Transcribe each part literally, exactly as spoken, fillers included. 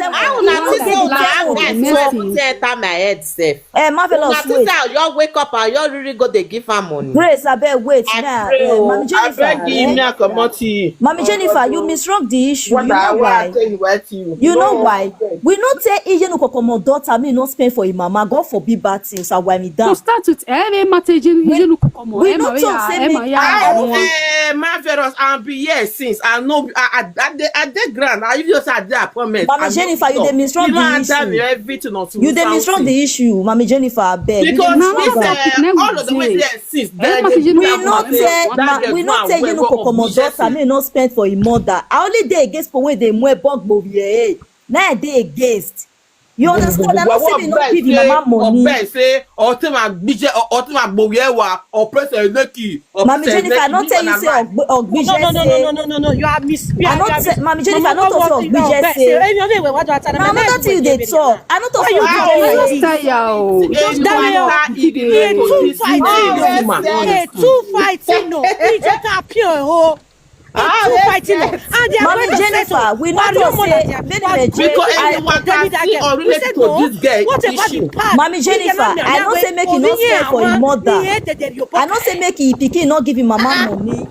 How una think say una have guys wey put enter my head sef? Eh, Marvelous, una think say I just wake up and just really go dey give am money? Grace, abeg wait now. Eh, Mami Jennifer, abeg give me a comot here. Mami Jennifer, you misrun the issue. You know why? You know why? We no tell Iyenuko comot daughter, me no spend for him mama. God forbid bad things. I wipe me down. To start with, eh, me mate Iyenuko comot. We no talk say me. Eh, Marvelous, I be here since. I know, I, I, I dey, I dey ground. I even say I dey appointment. Mami Jennifer, you dey misrun the issue. Everything on. You dey misrun the issue, Mami Jennifer, abeg. Because all of the way there since, we no tell, we no tell Iyenuko comot daughter, me no spend for him mother. I only dey against people wey dey mwe bog bovier. Now I dey against. You understand? I no say me no give him mama money. Obey say, Otima gbije, Otima gboyewa, oppress Eneki. Mami Jennifer, I no tell you say Ogbije say. No, no, no, no, no, no, no, no. You are mis-, I no tell, Mami Jennifer, I no talk say Ogbije say. Na another thing you dey talk. I no talk say Ogbije say. Just die o. Two fighting, no. Two fighting, no. Ije ka pure o. Two fighting, no. And they are going to settle. Mami Jennifer, we no talk say make the Nigeria. Because anyone can see or relate to this girl issue. Mami Jennifer, I no say make he no spend for him mother. I no say make he pikin no give him mama money.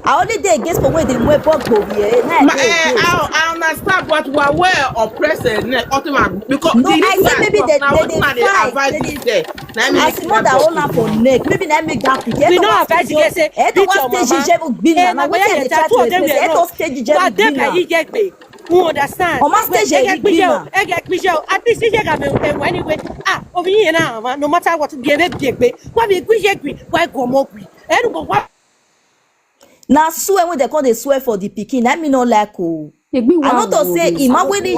I only dey against for wey dey wear bog go here. Na I dey against. I, I understand, but we are well oppressed, eh, ne-, ultima, because no, I say maybe they, they, they fight. They dey, as the mother hold am for neck, maybe na make that pikin. We no advise you say beat your mama. Gbina na wetin I dey try to explain. Eto stage je gbina. You understand? Oma stage je gbina. Ege gbije o. At least ije ga me anyway. Ah, obi yin na ma, no matter what, bi ebe bi egbe. Wa bi gbije gbi, wa go mo gbi. Enu go wa. Na swear wey dem come dey swear for the pikin, na me no like o. I no talk say Emma wey dey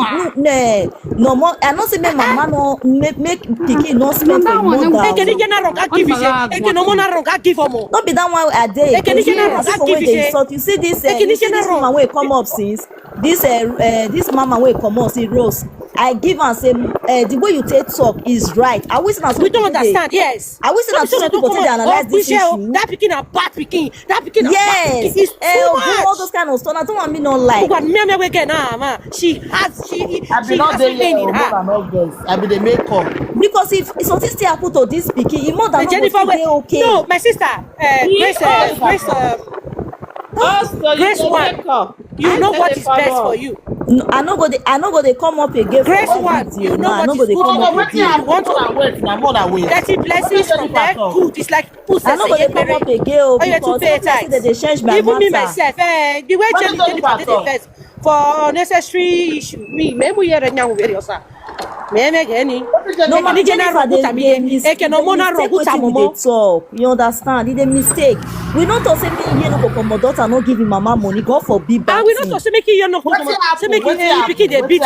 no more. I no say make mama no make, make pikin no spend for mother. Eke ni je na roga give ije. Eke no mo na roga give omo. No be that one I dey. Eke ni je na roga give ije. You see this, uh, you see this woman wey come up since. This, uh, uh, this mama wey come up, see Rose. I give am say, uh, the way you take talk is right. I wish na so. We don't understand. Yes. I wish na so people take dey analyze this issue. That pikin na bad pikin. That pikin na bad pikin. Yes. It's too much. All those kind of stuff. Na the one me no like. But me, me we get now, ma. She has, she, she has something in her. I be dey make up. Because if something still happen to this pikin, him mother no go still dey okay. No, my sister, uh, Grace, uh, Grace, uh, Grace one. You know what is best for you. No, I no go dey, I no go dey come up again. Grace one, you know what is good for you. You want to wait na more than wait. Thirty blessings from there, good. It's like I no go dey come up again o, because sometimes they dey change my matter. Even me myself, eh, the way Jenny, Jennifer dey vex for unnecessary issue. Me, me mu yere nyanwu very osa. Me, me geni. No, Mami Jennifer dey, dey mistake wetin we dey talk. You understand? E dey mistake. We no talk say me here no go comot daughter no give him mama money. God forbid bad thing. And we no talk say make you no comot. Say make you pikin dey beat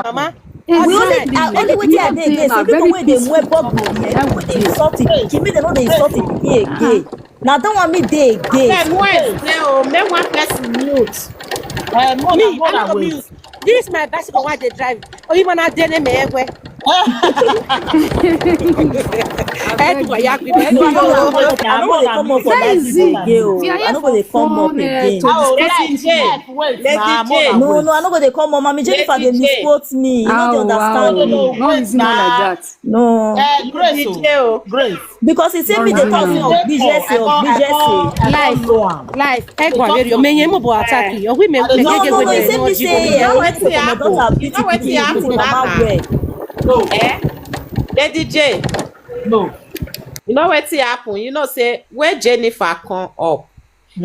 mama. We only, uh, only wetin I dey against say people wey dey wear bubble here, wey dey insult the pikin, make dem no dey insult the pikin again. Na that one me dey against. Make one person mute. Me, I no go mute. This my bicycle wey I dey drive. Oyimana dene me egwe. Head wa ya gbe. No, I no go dey come up for live video again o. I no go dey come up again. No, no, I no go dey come up. Mami Jennifer dey misquote me. You no dey understand me. No, it's not like that. No. Eh, Grace o. Grace. Because he say me dey talk say ogbije say, ogbije say. Life, life. Egwa very o. Me yen mo bo attack you. Owi me. No, no, no, he say me say, eh, my daughter beat the pikin, beat the mama well. No. Eh? Lady J. No. You know wetin happen? You know say when Jennifer come up,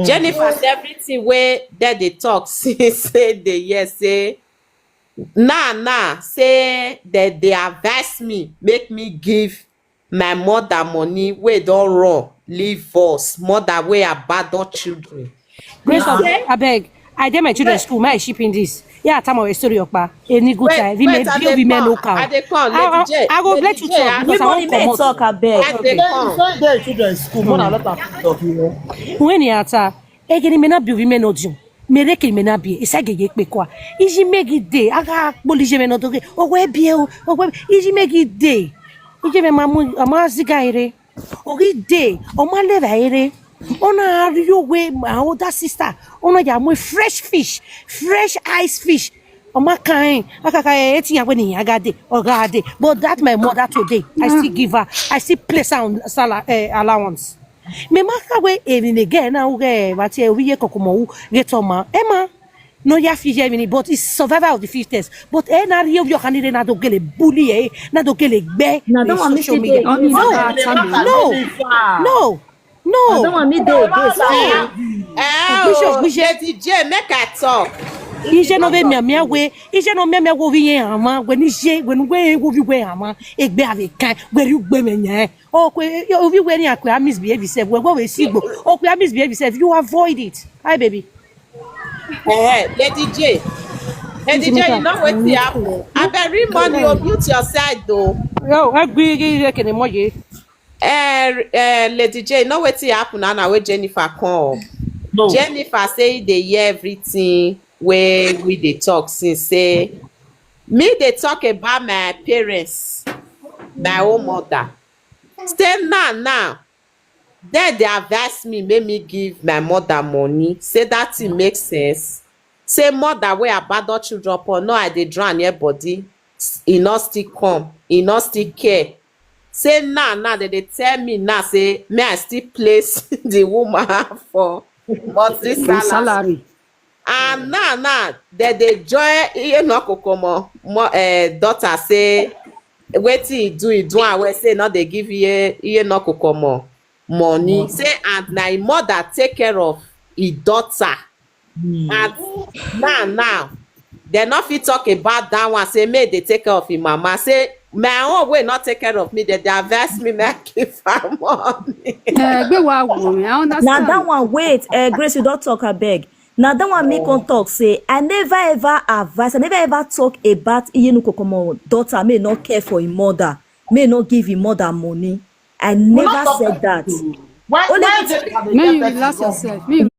Jennifer say everything wey dem dey talk since say dey hear say, now, now, say dem dey advise me, make me give my mother money wey don run leave us, mother wey abandon children. Grace, abeg, I dey my children school, make I ship in this. Yeah, time our story okpa. Any good time, we may be, we may local. I dey come, Lady J. I go let you talk because I wan comot. Talk, abeg. I dey come. Sorry, dey children school, more than lot of talk, you know. When he ata, egeni me na bi, we may not do. Mere ke me na bi, isa gege pe kwa. Iji megi de, aga kpoli je me no doge. Owe bi o, owe iji megi de. Ije me mamu, ama ziga ere. Ogi de, oma leva ere. Ona ari owe, my older sister. Ona ya mo fresh fish, fresh ice fish. Oma kain, akaka eh, eti ya when ya gade, or gade. But that my mother today, I still give her, I still place her on sala eh, allowance. Me maka we even again now we but eh, we ye kokomo u get oma. Emma, no ya fi ye mini, but it's survival of the fittest. But eh na rio yo kanire na do gele bully eh, na do gele gbe. Na that one social media. No, no, no. No. That one me dey dey. Eh, Bishop, oh, Bishop. Lady J, make I talk. Ije no be mia mia we. Ije no mia mia wo vi ye ama. We ni je, we nu we wo vi we ama. Egbe ave kan. We ri gbe me nye. O kwe o vi we ni akwe a misbehave himself. We go we sigbo. O kwe a misbehave himself. You avoid it. Hi baby. Eh, Lady J. Lady J, you know wetin happen. I very money you mute your side though. Yo, I agree. Kene moye. Eh, eh, Lady J, you know wetin happen now na wey Jennifer come. No. Jennifer say e dey hear everything wey we dey talk since say me dey talk about my parents, my own mother. Say now now, dem dey advise me make me give my mother money. Say that thing make sense. Say mother wey abandon children upon no I dey drown near body, e no still come, e no still care. Say now now dem dey tell me now say may I still place the woman for monthly salary. And now now dem dey join iye no kokomo mo eh, daughter say wetin e do e do am well say e no dey give iye iye no kokomo money. Say and na im mother take care of im daughter. And now now dem no fit talk about that one say make e dey take care of im mama. Say my own wey no take care of me dem dey advise me make I give am money. Egbe wa wo mi, I understand. Na that one wait, uh, Grace, you don talk abeg. Na that one me come talk say I never ever advise, I never ever talk about Iyenu Kokomo daughter may not care for him mother, may not give him mother money. I never said that. Why, Only why they have a May you relax yourself. May you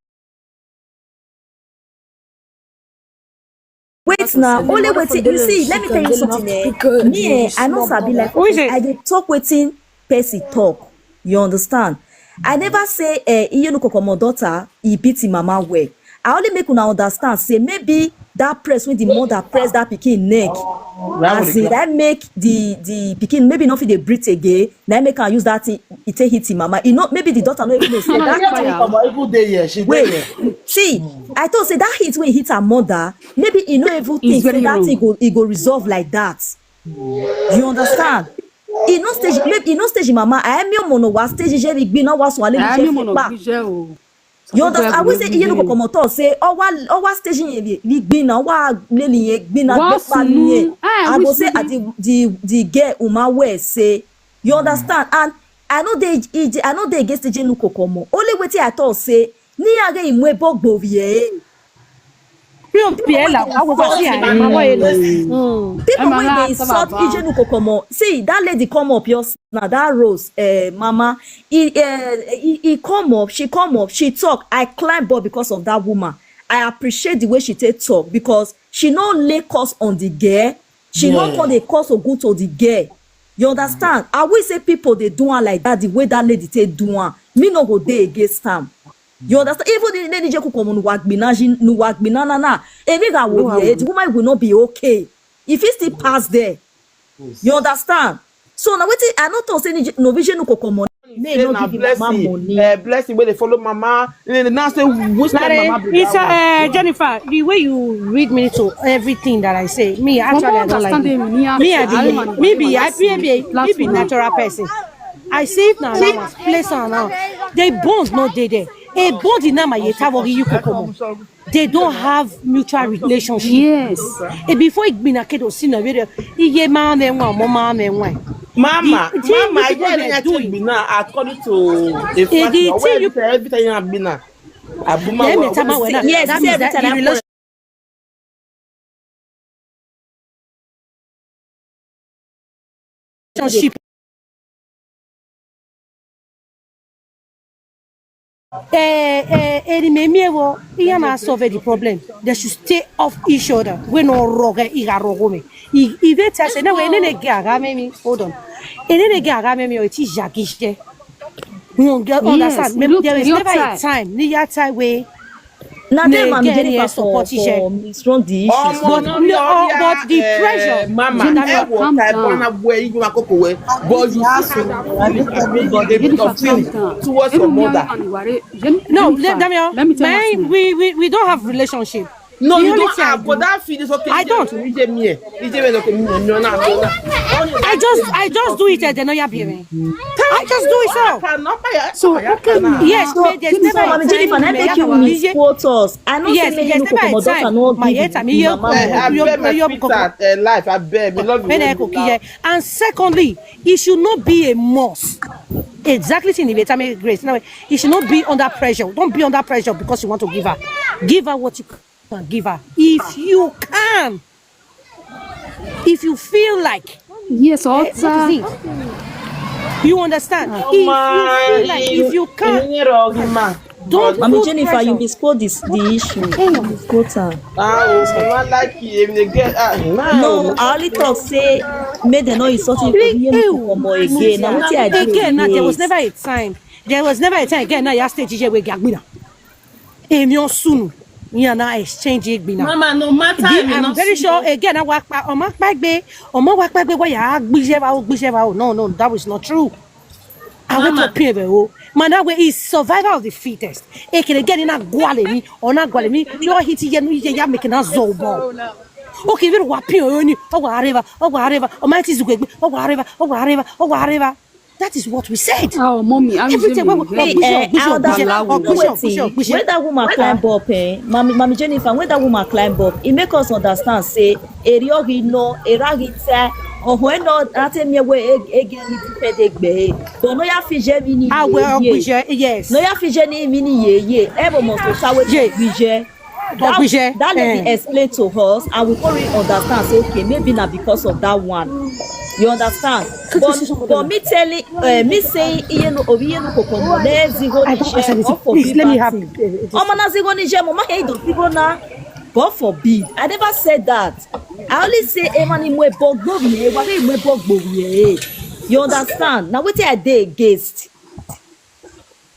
Wait now, only waiting. You see, let me tell you something. Eh? Me, eh, I know sabi like I dey talk wetin person talk. You understand? I never say eh, Iyenu Kokomo daughter, he beat him mama well. I only make una understand say maybe that press when the mother press that pikin neck, as in that make the the pikin maybe not fit dey breathe again. Na make am use that thing, e take hit him mama. E no, maybe the daughter no even know say that thing. Even dey here, she dey here. See, I thought say that hit when e hit her mother, maybe e no even think say that thing go e go resolve like that. You understand? E no stage, maybe e no stage him mama. I am your mono wa stage je bi gbin na wa so ale mi je fi pa. You understand? I will say iye no kokomo talk say owa owa station yen bi bi gbin na owa leli yen gbin na gbe pa ni yen. I go say at the the the girl uma well say you understand and I no dey I no dey against station no kokomo. Only wetin I talk say ni age imwe bogbo vie. People wey dey insult Ijenu Kokomo. See, that lady come up just now, that Rose, uh, Mama. He, uh, he, he come up, she come up, she talk. I climb up because of that woman. I appreciate the way she take talk because she no lay curse on the girl. She no come dey curse ogun to the girl. You understand? I will say people dey do am like that, the way that lady take do am. Me no go dey against am. You understand? Even the lady Jeku come on Wagbina, she no Wagbina na na. Emi ga wo ye, the woman will not be okay. If he still pass there, you understand? So now wetin I no talk say ni no vision no come on. Me Say no na give him mama blessing, money. Uh, blessing wey dey follow mama. Then now say which kind Larry, mama be it's that one? Uh, Jennifer, the way you read me to everything that I say, me actually I don't like understand it. Me I be me be I be a be, me be natural person. I say if na allowance, place am now. The bond no dey there. A bond in my yeta wori you kokomo. They don't have mutual relationship. Yes. E before igbina kedo si na were iye ma me nwa mo ma me nwa. Mama, The- the mama, I people get dey anything do it. Be now according to a Eh, fact. The Now, thing where you- every time you have been now? Abuma, Let me where- tell my where- where- Yes, That see, means every that time the I relation- relationship. Eh, eh, eri me mi ewo, iya na solve the problem. They should stay off each other. We no roge, iga rogo me. I, I ve tell say, no, we nene ge aga me mi. Hold on. E nene ge aga me mi, o ti jagiste. We don't get Yes, understand. Me, look, there is your never a time. Time. Ni ya time we Na Na dem Mami again, Jennifer yes, support for iṣẹ́. for misrun the issues. Ọmọ But náà no, yọ uh, ya but the eh, pressure. Mama Jennifer, ẹ wọ calm ta ẹ down. bọ́nà bu ẹyin gbọ́n kókó wẹ̀ but you see everybody a bit Jennifer, of calm feeling down. Towards Even your me mother. And Iware, Jen- No, Jennifer, Damian, let me tell you man, something. We, we, we don't have relationship. No, The you only don't thing I have, but do, that feeling is okay. I don't. Ije me, Ije me, okay, me, no, no, no, no. I just I just do it at the Noya Biere. I just do it so. Can not buy So, okay, now. Yes, So, me, there's Jennifer, never So a Mami Jennifer, time na me make have you a vision. Misquote us. I know say Yes, make there's you no never a cocoa daughter time. No My give head, I'm the here. mama Eh, money. I Yo- beg my yo- sweetheart, eh, life. I beg, me love you. When I Love cook you now. here. And secondly, it should not be a must. Exactly, thing if you tell me grace. Now, it should not be under pressure. Don't be under pressure because you want to give her. Give her what you can give her. If you can, if you feel like, Yes, eh, what is Otta. it? You understand? If you feel like, if you can, Inyere ọgụ ma. Don't Mami put Jennifer, pressure. You misquote this the issue. You misquote am. Ah, oh, mama like you, if they get ah, man. No, I only talk say make dem no insult you for Really? hear me Ew. for Omo again. Na wetin I do Again, now there was again. Never a time. There was never a time again. Now you stage Ije we gagbina. Emi osunu. You are now exchange igbina. Mama, no matter The- if you I'm not very see sure again. I walk back. Omo back be. Omo walk back be. Why you gbije ba o gbije ba o? No, no, that was not true. I went Mama. Up here o. Man, that way is survival of the fittest. Ekele get in a gwale ni, or na gwale ni. You hit ye no ye ya make na zobo. Okay, we wa pin o ni. O wa areva, o wa areva. O ma ti zugbe, o wa areva, o wa areva, o wa areva. That is what we said. Oh, mommy, I'm Everything Jenny. we- we- Hey, Bishop, eh, Bishop, I understand. Bishop, No, Bishop, wetin? Bishop, Bishop. When that woman climb up, eh, Mami, Mami Jennifer, when that woman climb up, it make us understand say Eriogi no, Eragi te, oh, when no, that me we again it fed egbe. But no ya fije mi ni Ah, well, ye. Bishop, yes. No ya fije ni mi ni ye ye. Ebo mo so sawe Ye. Bije. But Bije, That lady eh. Explain to us, and we go really understand. Say, okay, maybe not because of that one. You understand? But, but me telling, uh, me saying, iye no, obi iye no kokomo, le zigo I ni don't je, question it. God Please, let me forbid that have thing. Omo na zigo ni je, mo ma hate those people na. God forbid. I never said that. I only say, Emma ni mo e bogbo ye, wa ni mo e bogbo ye. You understand? Now, what I dey against?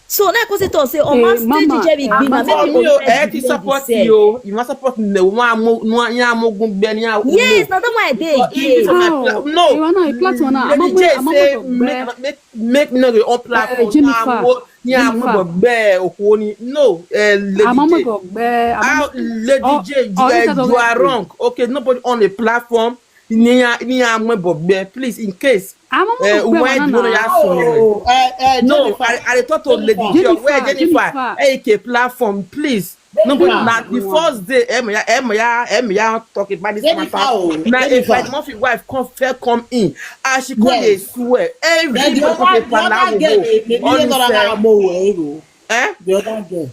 So now, cause it all say, oh, Eh, my stage Mama, J V eh, be na Mama, make For you me, oh, already eh, to behave support yourself. You, you must support me. Wa mo, wa ya mo gun gbe ni a. Yes, now that why I dey But if it's against. my Oh, pla- no. you are not a platform now. I'm Lady a- J I'm a- say I'm a- make, make, make me not on platform. Eh, Jennifer, Ni a mo Jennifer. Gbe okwo ni. No, eh, Lady I'm a- J. go- eh, I'm a- Ah, Lady oh, J, you, oh, eh, it's not you are okay. Wrong. Okay, nobody on a platform. Ni a, ni a mo bo gbe. Please, in case. I'm a- Eh, go- why go- do you no, ask no. me? Oh, eh, eh, No, Jennifer. I, I talk to Lady J. Jennifer, Where Jennifer? Jennifer. Hey, K platform, please. Nobody Jennifer. na the first day. Em ya, em ya, em ya talk about this Jennifer, matter. oh, Now, if Jennifer. I must wife come fair come in, as she come Yes. Dey swear. Then the Everybody other, dey the other palawo girl, go. eh, maybe All you this, know that eh, I'm away, oh. Eh? The other girl.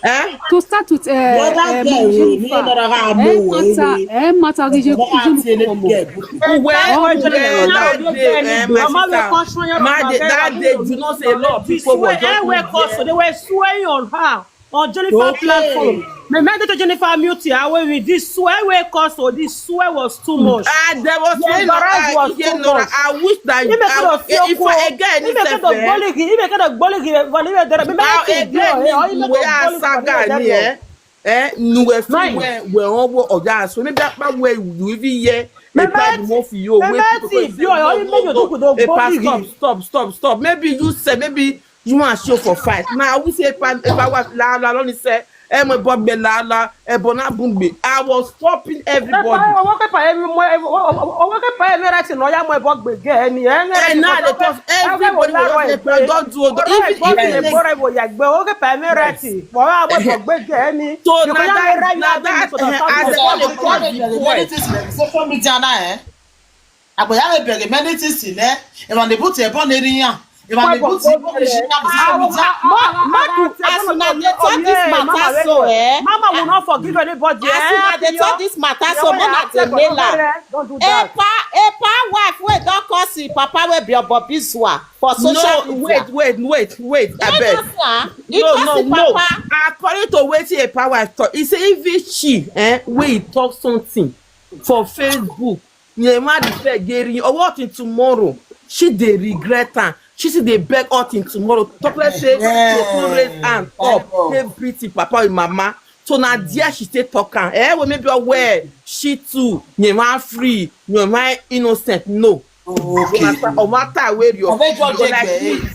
Eh? To start with, uh, The other uh, girl, eh, Jennifer, me know that I'm eh, away. matter, eh, matter, Ije- The other Ije- girl, Kokomo. eh, Well, Oh, well, Jennifer, that now day, eh, my Mama sister, Lekan Shonyara my day, Mama that day, you know say a lot of This people way, were eh, we cause, so they were swearing on her. On Jennifer Okay. Platform. Me made to Jennifer mute her when we this swear we cause, so this swear was too much. Ah, there was The a lot. embarrass I, was you too know, much. I wish that He make I, us feel if cool. I again, He make us if I, gbólígì, he make us gbólígí, he make us gbólígí, Now again, he ni make we us are gbólígí, saga he ni, eh? Eh, nu we fi Mine. We we on wo oga so maybe apa we you even hear a Mama pa ti- mo fi yo we Mama people ti say, bi ọ̀rọ̀ no, yìí no, méjì no, tó kù tó a pa gbólígì. Stop, stop, stop, stop. Maybe you say, maybe you want show for fight. Now we say pa a pa wa la la lo ni say e mo bo gbe la la e bo na bun gbe. I was stopping everybody. Owó pépà yẹn mọ owó pépà yẹn mẹ́rẹ̀ tì náà yá mọ ẹ̀bọ gbègé ẹ ni. And now they talk everybody was just like, don't do it. Even even Ìbọ̀rẹ̀ ìwò yàgbẹ́ owó pépà yẹn mẹ́rẹ̀ tì. Wọ́n á mọ ẹ̀bọ gbègé ẹ ni. So na that, na that, eh, as they call it, call it, call it. Social media na, eh? Agba ya ebere many things in there. If I dey put a bun area, if I dey put a bun area, social media. Madu, as una dey talk this matter so, eh? Mama will not forgive anybody. As una dey talk this matter so, make una dey nail am. Don't do that. Epa, Epa wife wey don cause him papa wey be Obobizua for social No, media. Wait, wait, wait, wait. I Why beg. not, sir? He No, cause no, him no. Papa. According to wetin Epa wife talk, he say if she, eh, wey he talk something for Facebook, Nema refer geri or what in tomorrow, she dey regret am. She still dey beg all till tomorrow. Talk like say she go raise hand up, take beat him papa with mama. So na there she take talk am. Eh, well, maybe well, she too, you man free, you man innocent. No. Okay. No matter, no matter where you are, like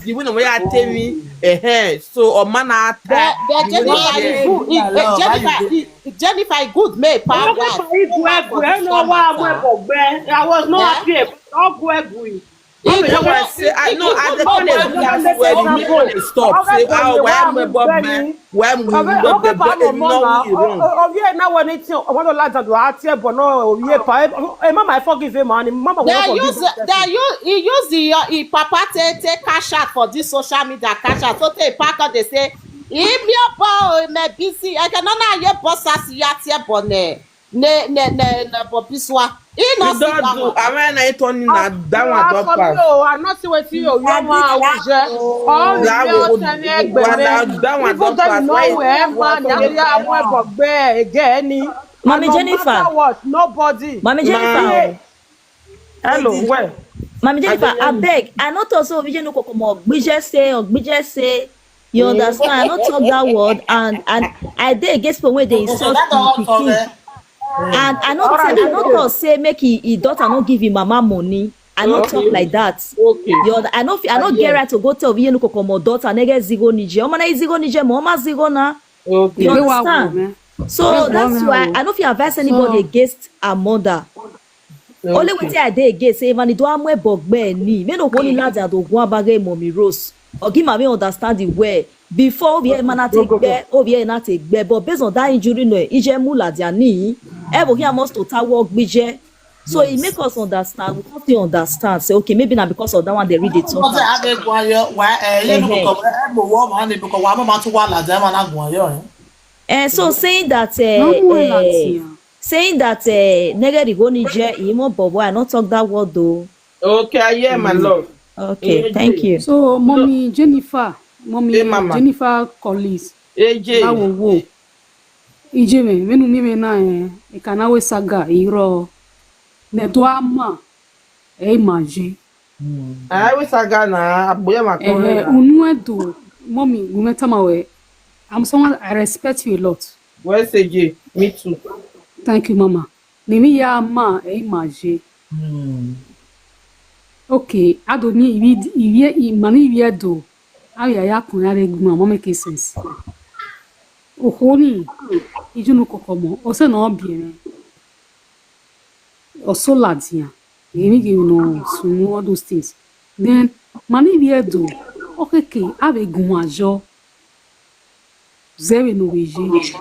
the way no matter tell me. Eh, so o man na. But Jennifer, Jennifer, good, make power. I was not happy. Don't go agree. If you want say, I know, I dey call it, make we stop. Say, ah, why am I bob man? Why am I bob man? If you know we wrong. Ovie na wani ti o wani la jadu ati e bono ovie pa e mama forgive him and mama will forgive him. They use, they use, he use the, uh, he papa take, take cash out for this social media, cash out. So take pack out, they say, "If your boy may busy, I cannot now your boss as yet your bonnet." Ne ne ne ne Bobiswa. He no sit down. Amen. I turn in that, that one don pass. I no see wetin you, you wan use. All the girls and egbere. That one don pass. Why you wan turn it? Mami Jennifer. What? Nobody. Mami Jennifer. Hello, where? Mami Jennifer, abeg, I no talk say Ovie no kokomo. Ogbije say, Ogbije say. You understand? I no talk that word, and, and I dey against people wey dey insult the pikin. And I no talk, I no talk say make he, he daughter no give him mama money. I no talk like that. Okay. You under-, I no fit, I no get right to go tell Ovie no kokomo daughter nege zigo nije. Oma na zigo nije, ma oma zigo na. Okay. You understand? So that's why I no fit advise anybody against her mother. Only wetin I dey against say if I do amwe bogbe ni, me no go ni ladi ado go abage Mommy Rose. Or give me understand the way. Before Ovie mana take be, Ovie na take be. But based on that injury, no, ije mu ladi ani. Evo here must to ta work gbije. So it make us understand. We come fit understand. Say, okay, maybe na because of that one they read it. Why? Eh, you know, because why mama to wa ladi mana go yo. Eh, so saying that, eh, eh, saying that, eh, nege rigo nije, imo bobo, I no talk that word though. Okay, I hear, my love. Okay, thank you. So, Mommy Jennifer, Mommy Jennifer Collins. A J. Bawo wo. Ije me, menu mi me na, eh, e kana we saga, iro. Ne to ama, e maji. I always saga na, aboya ma. Eh, unu edo, Mommy, gume tamawe. I'm someone, I respect you a lot. Well, say, me too. Thank you, Mama. Nimi ya ma, e maji. Okay, ado ni ibi, ibi, i mani ibi edo. Awi aya kun ya re guma, mo make sense. Ohoni, ijunu kokomo, ose no obi eme. Oso ladian. Emi give no sunu, all those things. Then, mani ibi edo. Okay, okay, ave guma jo. Zebe no weji.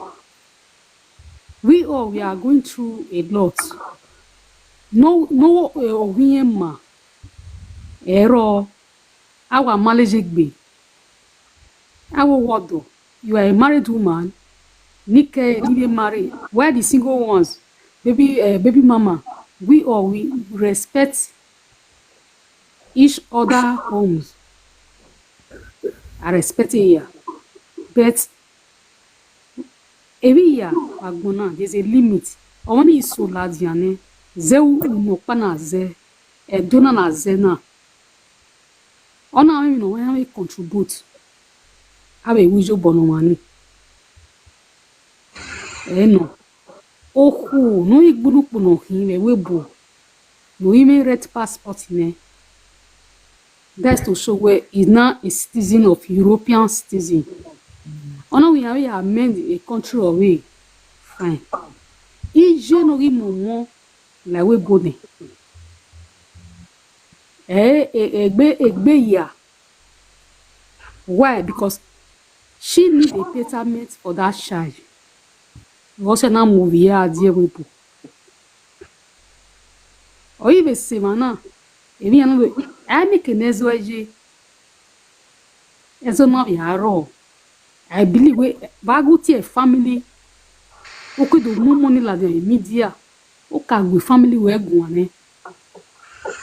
We all, we are going through a lot. No, no, eh, Ovie ma. Ero, our marriage egbe. Our world, you are a married woman. Nike, nike marry. Why the single ones? Baby, eh, baby mama. We all, we respect each other homes. I respect it here. But every year, agbona, there's a limit. Only so ladian, ze u no pa na ze, e dona na ze na. Ona we no we contribute. Abe wijo bono mani. Eh, no. Oku, no igbunu kuno hin we webo. No ime red passport ne. That's to show where is now a citizen of European citizen. Ona we are, we amend a country away. Fine. Ije no gi momo like we bone. Eh, eh, egbe, egbe ya. Why? Because she need a betterment for that child. Because na movie ya die we po. Or even semana, emi ano, I make an ezo eje. Ezo na ya ro. I believe we bagu tie family. O ko do mo money la de media. O ka gbe family we gun ane.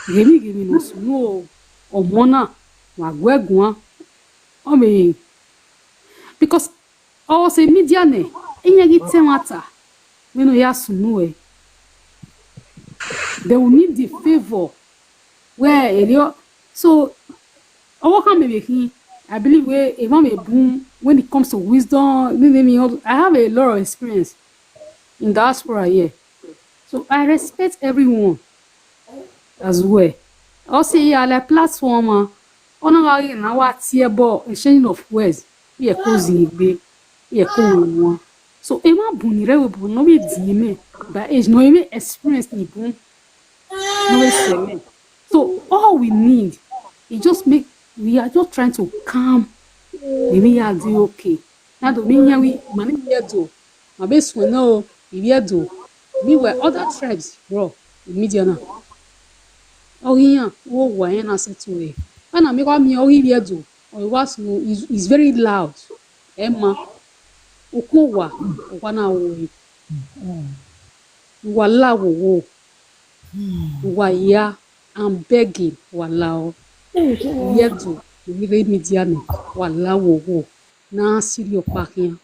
Gemi gemi no sunu o. O mona wa gwe gun. O me. Because o se media ne. Enye gi temata. Me no ya sunu e. They will need the favor. Where, Elio? So, Owo kan me be kin. I believe we a man be boom when it comes to wisdom. Ni- ni- ni- I have a lot of experience in diaspora here. So I respect everyone as well. Also, yeah, like platform, uh, ona ga na wa tie bo exchange of words. Ye ko zigbe, ye ko won. So e ma bun ni re we bun no be di me. But age no even experience ni bun. No we se me. So all we need is just make, we are just trying to calm. We are doing okay. Now do me here we money here do. My best one no, we here do. Meanwhile, other tribes, bro, in media now. Oh yeah, oh why na settle we. Ana mi kwa mi oh here do. Oh was no is is very loud. Emma. Okun wa, okwa na wo. Wa la wo wo. Wa ya, I'm begging. Wa la o. Yetu, we media ni. Wa la wo wo. Na siri opakian.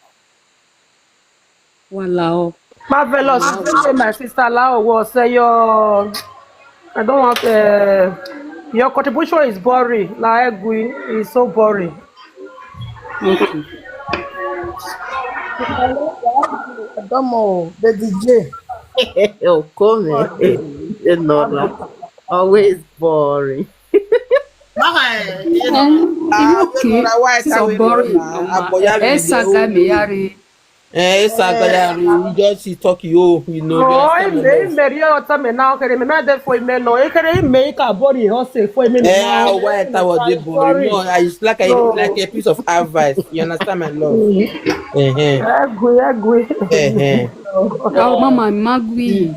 Wa la o. Marvelous, you say my sister Lao was uh, your. I don't want. Uh, your contribution is boring. Like is so boring. Okay. Adomo, the D J. Oh, come here. You know that. Always boring. Um, okay. So boring. Esa ga me yari. Eh, esa ga yari. We just see talk you, you know. Oh, ime ime ri ọta me na okere me me de fo ime no. Ekere ime ka boring ho se fo ime Eh, oh, why that was the boring? No, I just like a like a piece of advice. You understand my love? Eh, Egwe egwe. eh, eh. Oh, mama, magwi.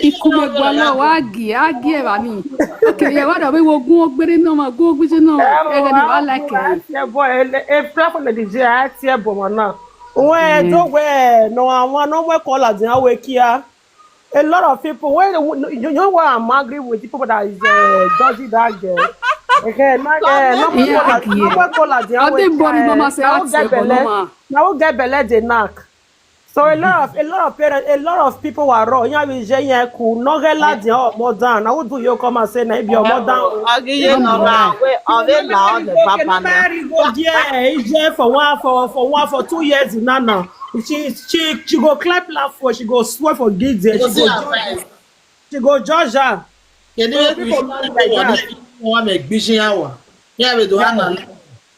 Ikume gwala wagi, agi e ba mi. Okay, yeah, what are we go go gbere no ma go gbere no. E ga ni wa like it. Yeah boy, e platform the D J I tie bo mo na. When do we no àwọn no we call as the way kia. A lot of people when you, you know what I'm angry with the people that is uh, judging that girl. Okay, my uh, no we call as no we call as the All way. the boring mama say I tie bo no ma. Now who get belle dey knack. So a lot of a lot of parents, a lot of people were wrong. Yeah, we say yeah, cool. No get la the more down. Now who do you come and say na be your more down? Agiye no na we ave la o le papa na. Mary go there. He there for one for for one for two years now now. She she she go clap laugh for she go swear for guilt. eh, She go judge. She go judge her. Kedu ebe isi nwa na-egbichi ya wa? Ya bụ Dohana.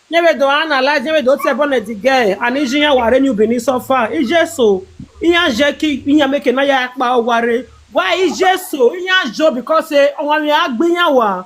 Never do analyze, never do say bonnet the girl. And is ya ware new bini so far. Is just so. Iya jeki iya make na ya pa ware. Why is just so? Iya jo because say on we agbin ya wa.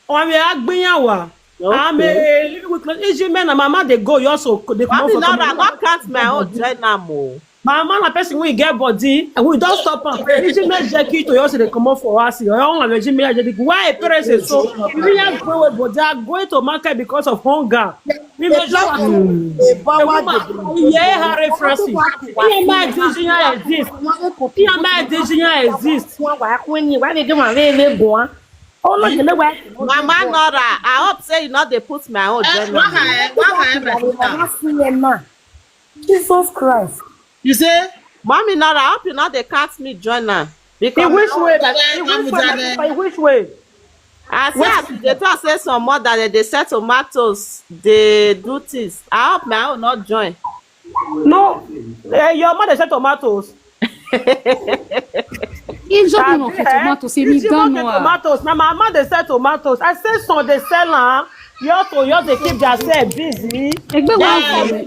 On we agbin ya wa. I'm a living with is men and mama they go you also they come Mami for Nora, not count my own join am o. Mama na person we get body and we don't stop am. Is men jeki to you also they come up for us. Your own regime is why a parents is so. We are going but they are going to market because of hunger. We must They bow the Yeah, Harry Francis. P M I decision exist. P M I decision exist. Mama Nora, I hope say you not dey put my own join am. Jesus Christ. You say? Mami Nora, I hope you not dey count me join am. Because In which way? That, Come in which with way? In which way? I see as you dey talk say some mother dem dey sell tomatoes, dey do things. I hope my own not join. No, uh, your mother said tomatoes. If you don't know tomatoes, if you don't know. Tomatoes. Now my mother said tomatoes. I said so they sell her. You have to you have to keep yourself busy. Egbe wa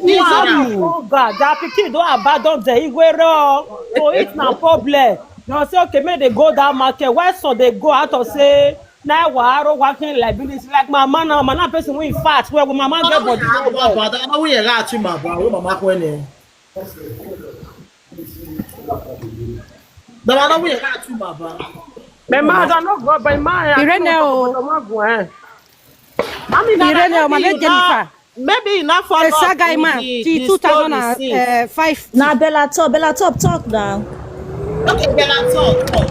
Wow, oh God, that pikin don abandon the Igwero. So it's na problem. You say okay, make they go that market. Why so they go out of say na waro working like this? Like my man, my man person we fat. Where my man get body. Baba, I know we are right to my bar. Where mama when eh? Baba, I know we are right to my bar. My man, I don't go. My man, Irene o. Mami, Irene o, my name Jennifer. Maybe you not follow A up saga with man, the, till the two thousand story and since. five. Na Bella Top, Bella Top talk now. Okay, Bella, talk, talk.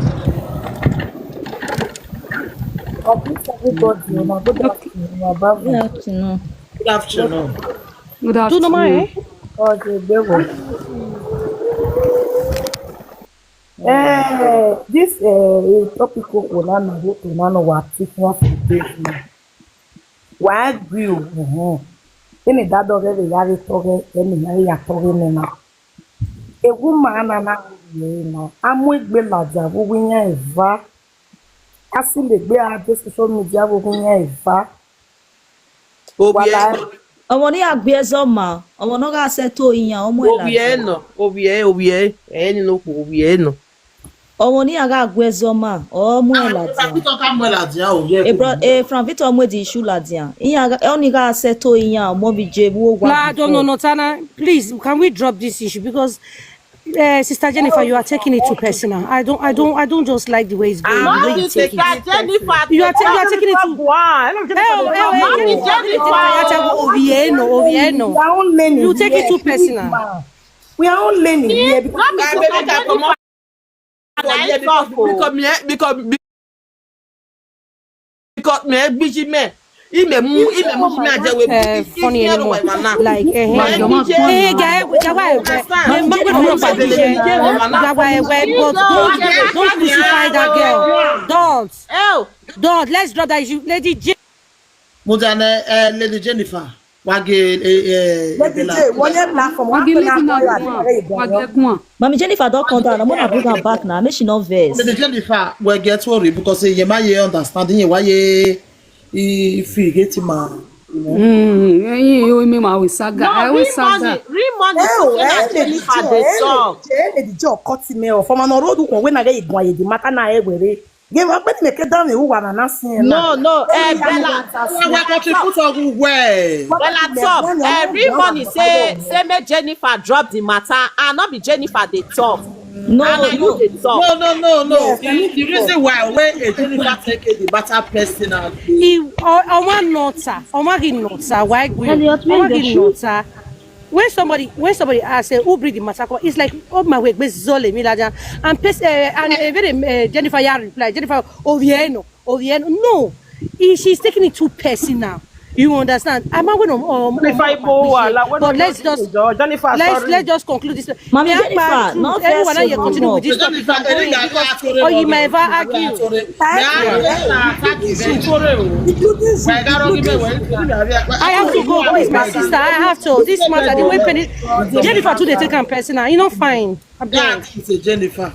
I greet everybody. Una good afternoon. Una bye. Good afternoon. Good Do no afternoon. mind, eh? Okay, they will. Eh, this uh, topic una na go to na no wa teach one for this now. Why agree o? Mhm. Ini dado ge ve ya ve to ge, eni ya ve ya to ge ne na. E woman na na ye na. Amu egbe la ja wo wi yan eva. Asi le gbe a de social media wo wi yan eva. Obi e Wala no. Ọmọ ní àgbéẹzọ mà, ọmọ náà gà ṣe tó ìyàn ọmọ ẹ̀ Obi e làjà. no. Obi e, obi e. E ni no ko obi e no. Ọmọ ní àgbéẹzọ mà, ọmọ ẹ̀ làjà. Franvito ka mwe la dia o ye. Ebro, e Franvito ọmọ èdè iṣu làjà. Ìyàn ọ̀nì gà ṣe tó ìyàn ọmọ bíi jẹ wo wà. La don't know, Notana. Please, can we drop this issue because uh, Sister Jennifer, you are taking it too personal. I don't, I don't, I don't just like the way it's going. The way Not you this take Sister it. Jennifer. You are, ta- you are taking it too. Wow, I don't Eh, oh, eh, oh, eh, Not Jennifer, Jennifer. Jennifer, Jennifer, Obieno, Obieno. We are all learning. You take We it are too big personal. Man. We are all learning. Yeah, because Not be Baby, Sister make I come Jennifer. For here because Like because me because because me gbiji me. Ime mu ime mu me aje we. Uh, funny anymore. Like, uh, Mama, hey, guy, guy, why, why, Understand? why, why, why, why, but don't, don't crucify that girl. Don't, Oh, don't, let's drop that issue. Lady J. Mutane, eh, Lady Jennifer. Wage, eh, eh, Lady Ebela. J, one year platform. Wage listen na one. Wage one. Mami Jennifer don come down. I'm gonna bring her back now. Make she no vex. Lady Jennifer, we get worried because ye ma ye understand ye why ye he feel get ma. You know. Mm, eh, eh, eh, me ma we saga. I No, we real money, saga. real money. Eh, oh, Sister eh, Lady Jennifer J, dey eh, talk. Lady J, Lady J, cut him off. From an road who went again, you go the matter na eh were. Give up any make down who wanna not see him. No, no, eh, Bella. Wa wa ko ti put on we. Bella talk. Eh, real money say say make Jennifer drop the matter and not be Jennifer dey talk. No, And na you no. dey talk. No, no, no, no. Yes, The, the reason why we a Jennifer take it the matter personal. He, I, I want not her. I want him not her. Why agree? I want him not her. When somebody, when somebody asks, eh, "Who bring the matter come?" It's like, "Oh my way, be zole me laja." And pes, uh, and uh, very uh, Jennifer ya reply, "Jennifer Ovieno, Ovieno." No, he, she's taking it too personal. You understand? I'm not going to. Um, If I go, uh, like, when but I'm let's not just Jennifer, let's sorry. Let's just conclude this. Mami Yeah, Jennifer, but not everyone vex here so continue with much. This topic Jennifer, that going Erika, because Atore, oh, you Atore. might ever argue. Atore. Yeah, yeah, attack event. Including My God, don't give me away. I have to go, please, my sister. I have to. This matter, the way penny, Jennifer too, they take am personal. You know, fine. I beg. That is a Jennifer.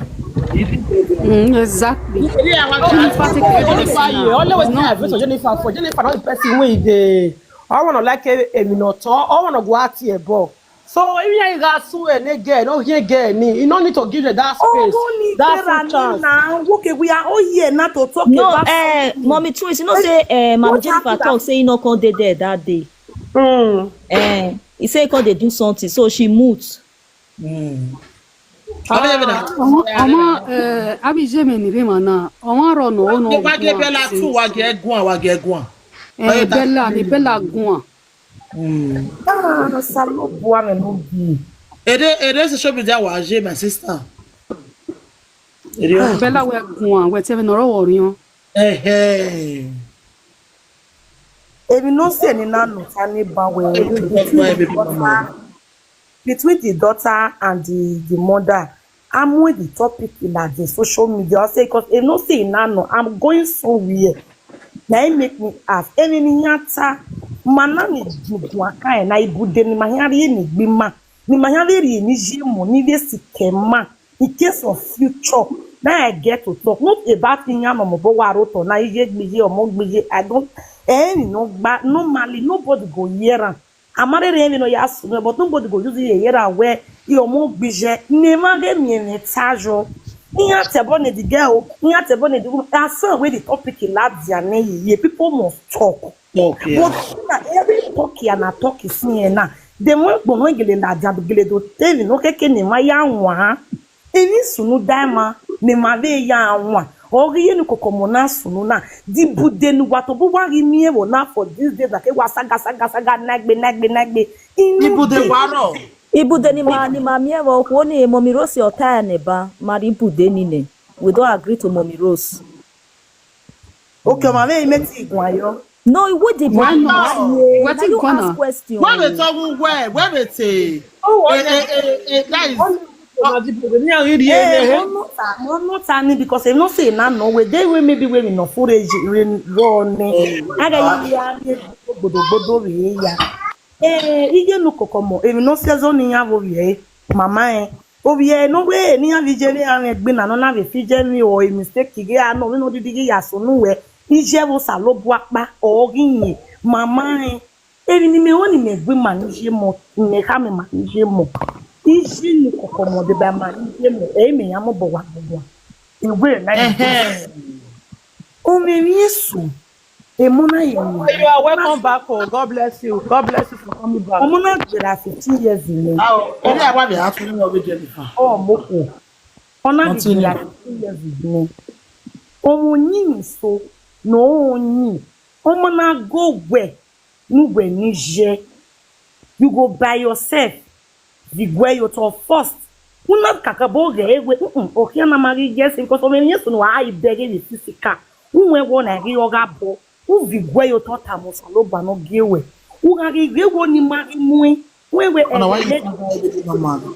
Mm, exactly. Yeah, I want to Jennifer take it Jennifer, you personal. always It's not have for Jennifer. For Jennifer, not the person wey dey. I wanna like a, a minute. I wanna go out here, bro. So if you got sue a girl, no here girl, ni. You no need to give her that space. Oh, That Vera full chance. Now, okay, we are all here now to talk No, about eh, something. Mommy Twins, you know What say eh, Mami what Jennifer happened talk say he no come dey there that day. Mm. Eh, he say he come dey do something, so she mute. Mm. Have you ever done? Ọmọ ọmọ eh, abi je me ni re ma na. Ọmọ ro no no. Wage Bella too, wage guan, wage guan. Eh, Bella ni Bella guan. Mm. Ah, Salo Buame no be. Ede ede social media wage, my sister. Ede. Bella we guan, we te me no ro wo riyan. Eh eh. Èmi no see any na no tani ba we. Everybody, everybody, everybody. Between the daughter and the the mother, I'm with the topic in that the social media. I say because if no say na no, I'm going somewhere. Now it make me ask. Any ni nyata, mana ni jugu akai na ibude ni mahari ni gbima. Ni mahari ni jimo ni de sikema. In case of future, now I get to talk. Not about thing I'm a mobile waroto, na iye gbiye or mo gbiye. I don't, eh, no, but normally nobody go hear am. Amarere emi no ya sunu, but nobody go use it here and where he omo gbije. Nema ge mi ene tajo. Iya tebo ne the girl, iya tebo ne the woman. As some way the topic in Latvia ne ye, people must talk. Okay. But na every talk ya na talk is here na. Dem wan gbon wan gele Latvia gele do tell no keke nema ya nwa. Ini sunu daima nema ve ya nwa. Ori yenu kokomo na sunu na. Di bude nu wato bu wa ri mi ewo na for these days like wa saga saga saga nagbe nagbe nagbe. Inu Ibude de. Waro. Ibude ni ma ni ma mi ewo ko ni Mommy Rose ota ne ba, ma ri ibude ni ne. We don agree to Mommy Rose. Okay, ma ve ime ti gwa yo. No, we dey Why not? Yeah, Wetin na you gonna? Ask question. Where they talk where? Where they say? Oh, Eh, eh, eh, eh, that is. Una di body ni awon iri Eh, ene. Mo not, mo not any because if not say na no we dey we maybe we no for run. Aga ya ni gbodo gbodo we ya. Eh, ige no kokomo. If no season ni ya wo ye. Mama eh. Obi eh no we ni ya vi jere an gbe na no na vi fi jere o mistake ge a no we no didi ge ya so nu we. Ije wo sa lo bu apa o gi yin. Mama eh. Eri ni me oni me gbe ma ni je mo, me ka me ma ni je mo. Ije ni kokomo de ba ma ni je mo. E me ya mo bo wa gbogbo. Ewe na. Ehe. O me mi esu. E mo na ye mo. You are welcome back home. God bless you. God bless you for coming back. O mo na jira fifteen years ni. Ah, o ni awa mi a tun ni obi Jennifer. O mo ko. O na jira fifteen years ni. O mo ni so. No ni. O mo na go where? Nugwe nije. You go by yourself. Vigwe yoto first. Una kakabo ge ewe. Mm-mm. Okia na mari yes because o me yes no ai bege ni fisika. Unwe wo na gi oga bo. U vigwe yoto tamo salo ba no gi ewe. U ga gi ge wo ni mari mui. Wewe Ona why you ege think I did it, mama?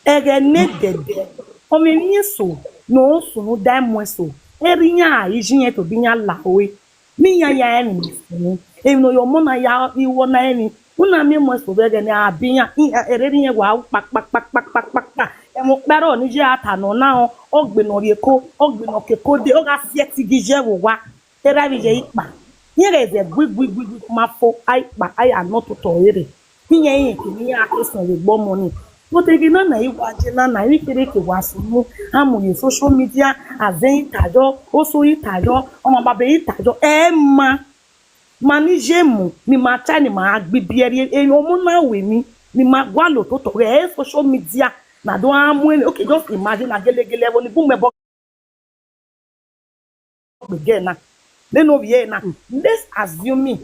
Ege ne dede. O me yeso. No sunu dai mweso. Erinya ijinye to binya lawe. Mi ya ya eni mi funu. Emi no yo mo na ya iwo na eni. Una mi mo so bege ni abiyan. I ereri yen wa pa pa pa pa pa pa pa. E mo pero ni je ata no na o. Ogbe no rie ko, ogbe no ke ko de, o ga sieti gi je wo wa. Era bi je ipa. Yen re ze gui gui gui gui ma fo ai pa ai ano to to ere. Iye iye kini ya ke san le gbo mo ni. Mo te gi na na iwa je na na ri kere ke wa sunu. Amu ye social media azen itajo, oso itajo, omo babe itajo. E ma. Ma ni je mu, ni ma cha ni ma agbi bi eri e omo na we mi. Ni ma gwa lo to to re social media. Na do amu e okay just imagine na gele gele wo ni bu me bo again na. Then no be here na. Let's assume me.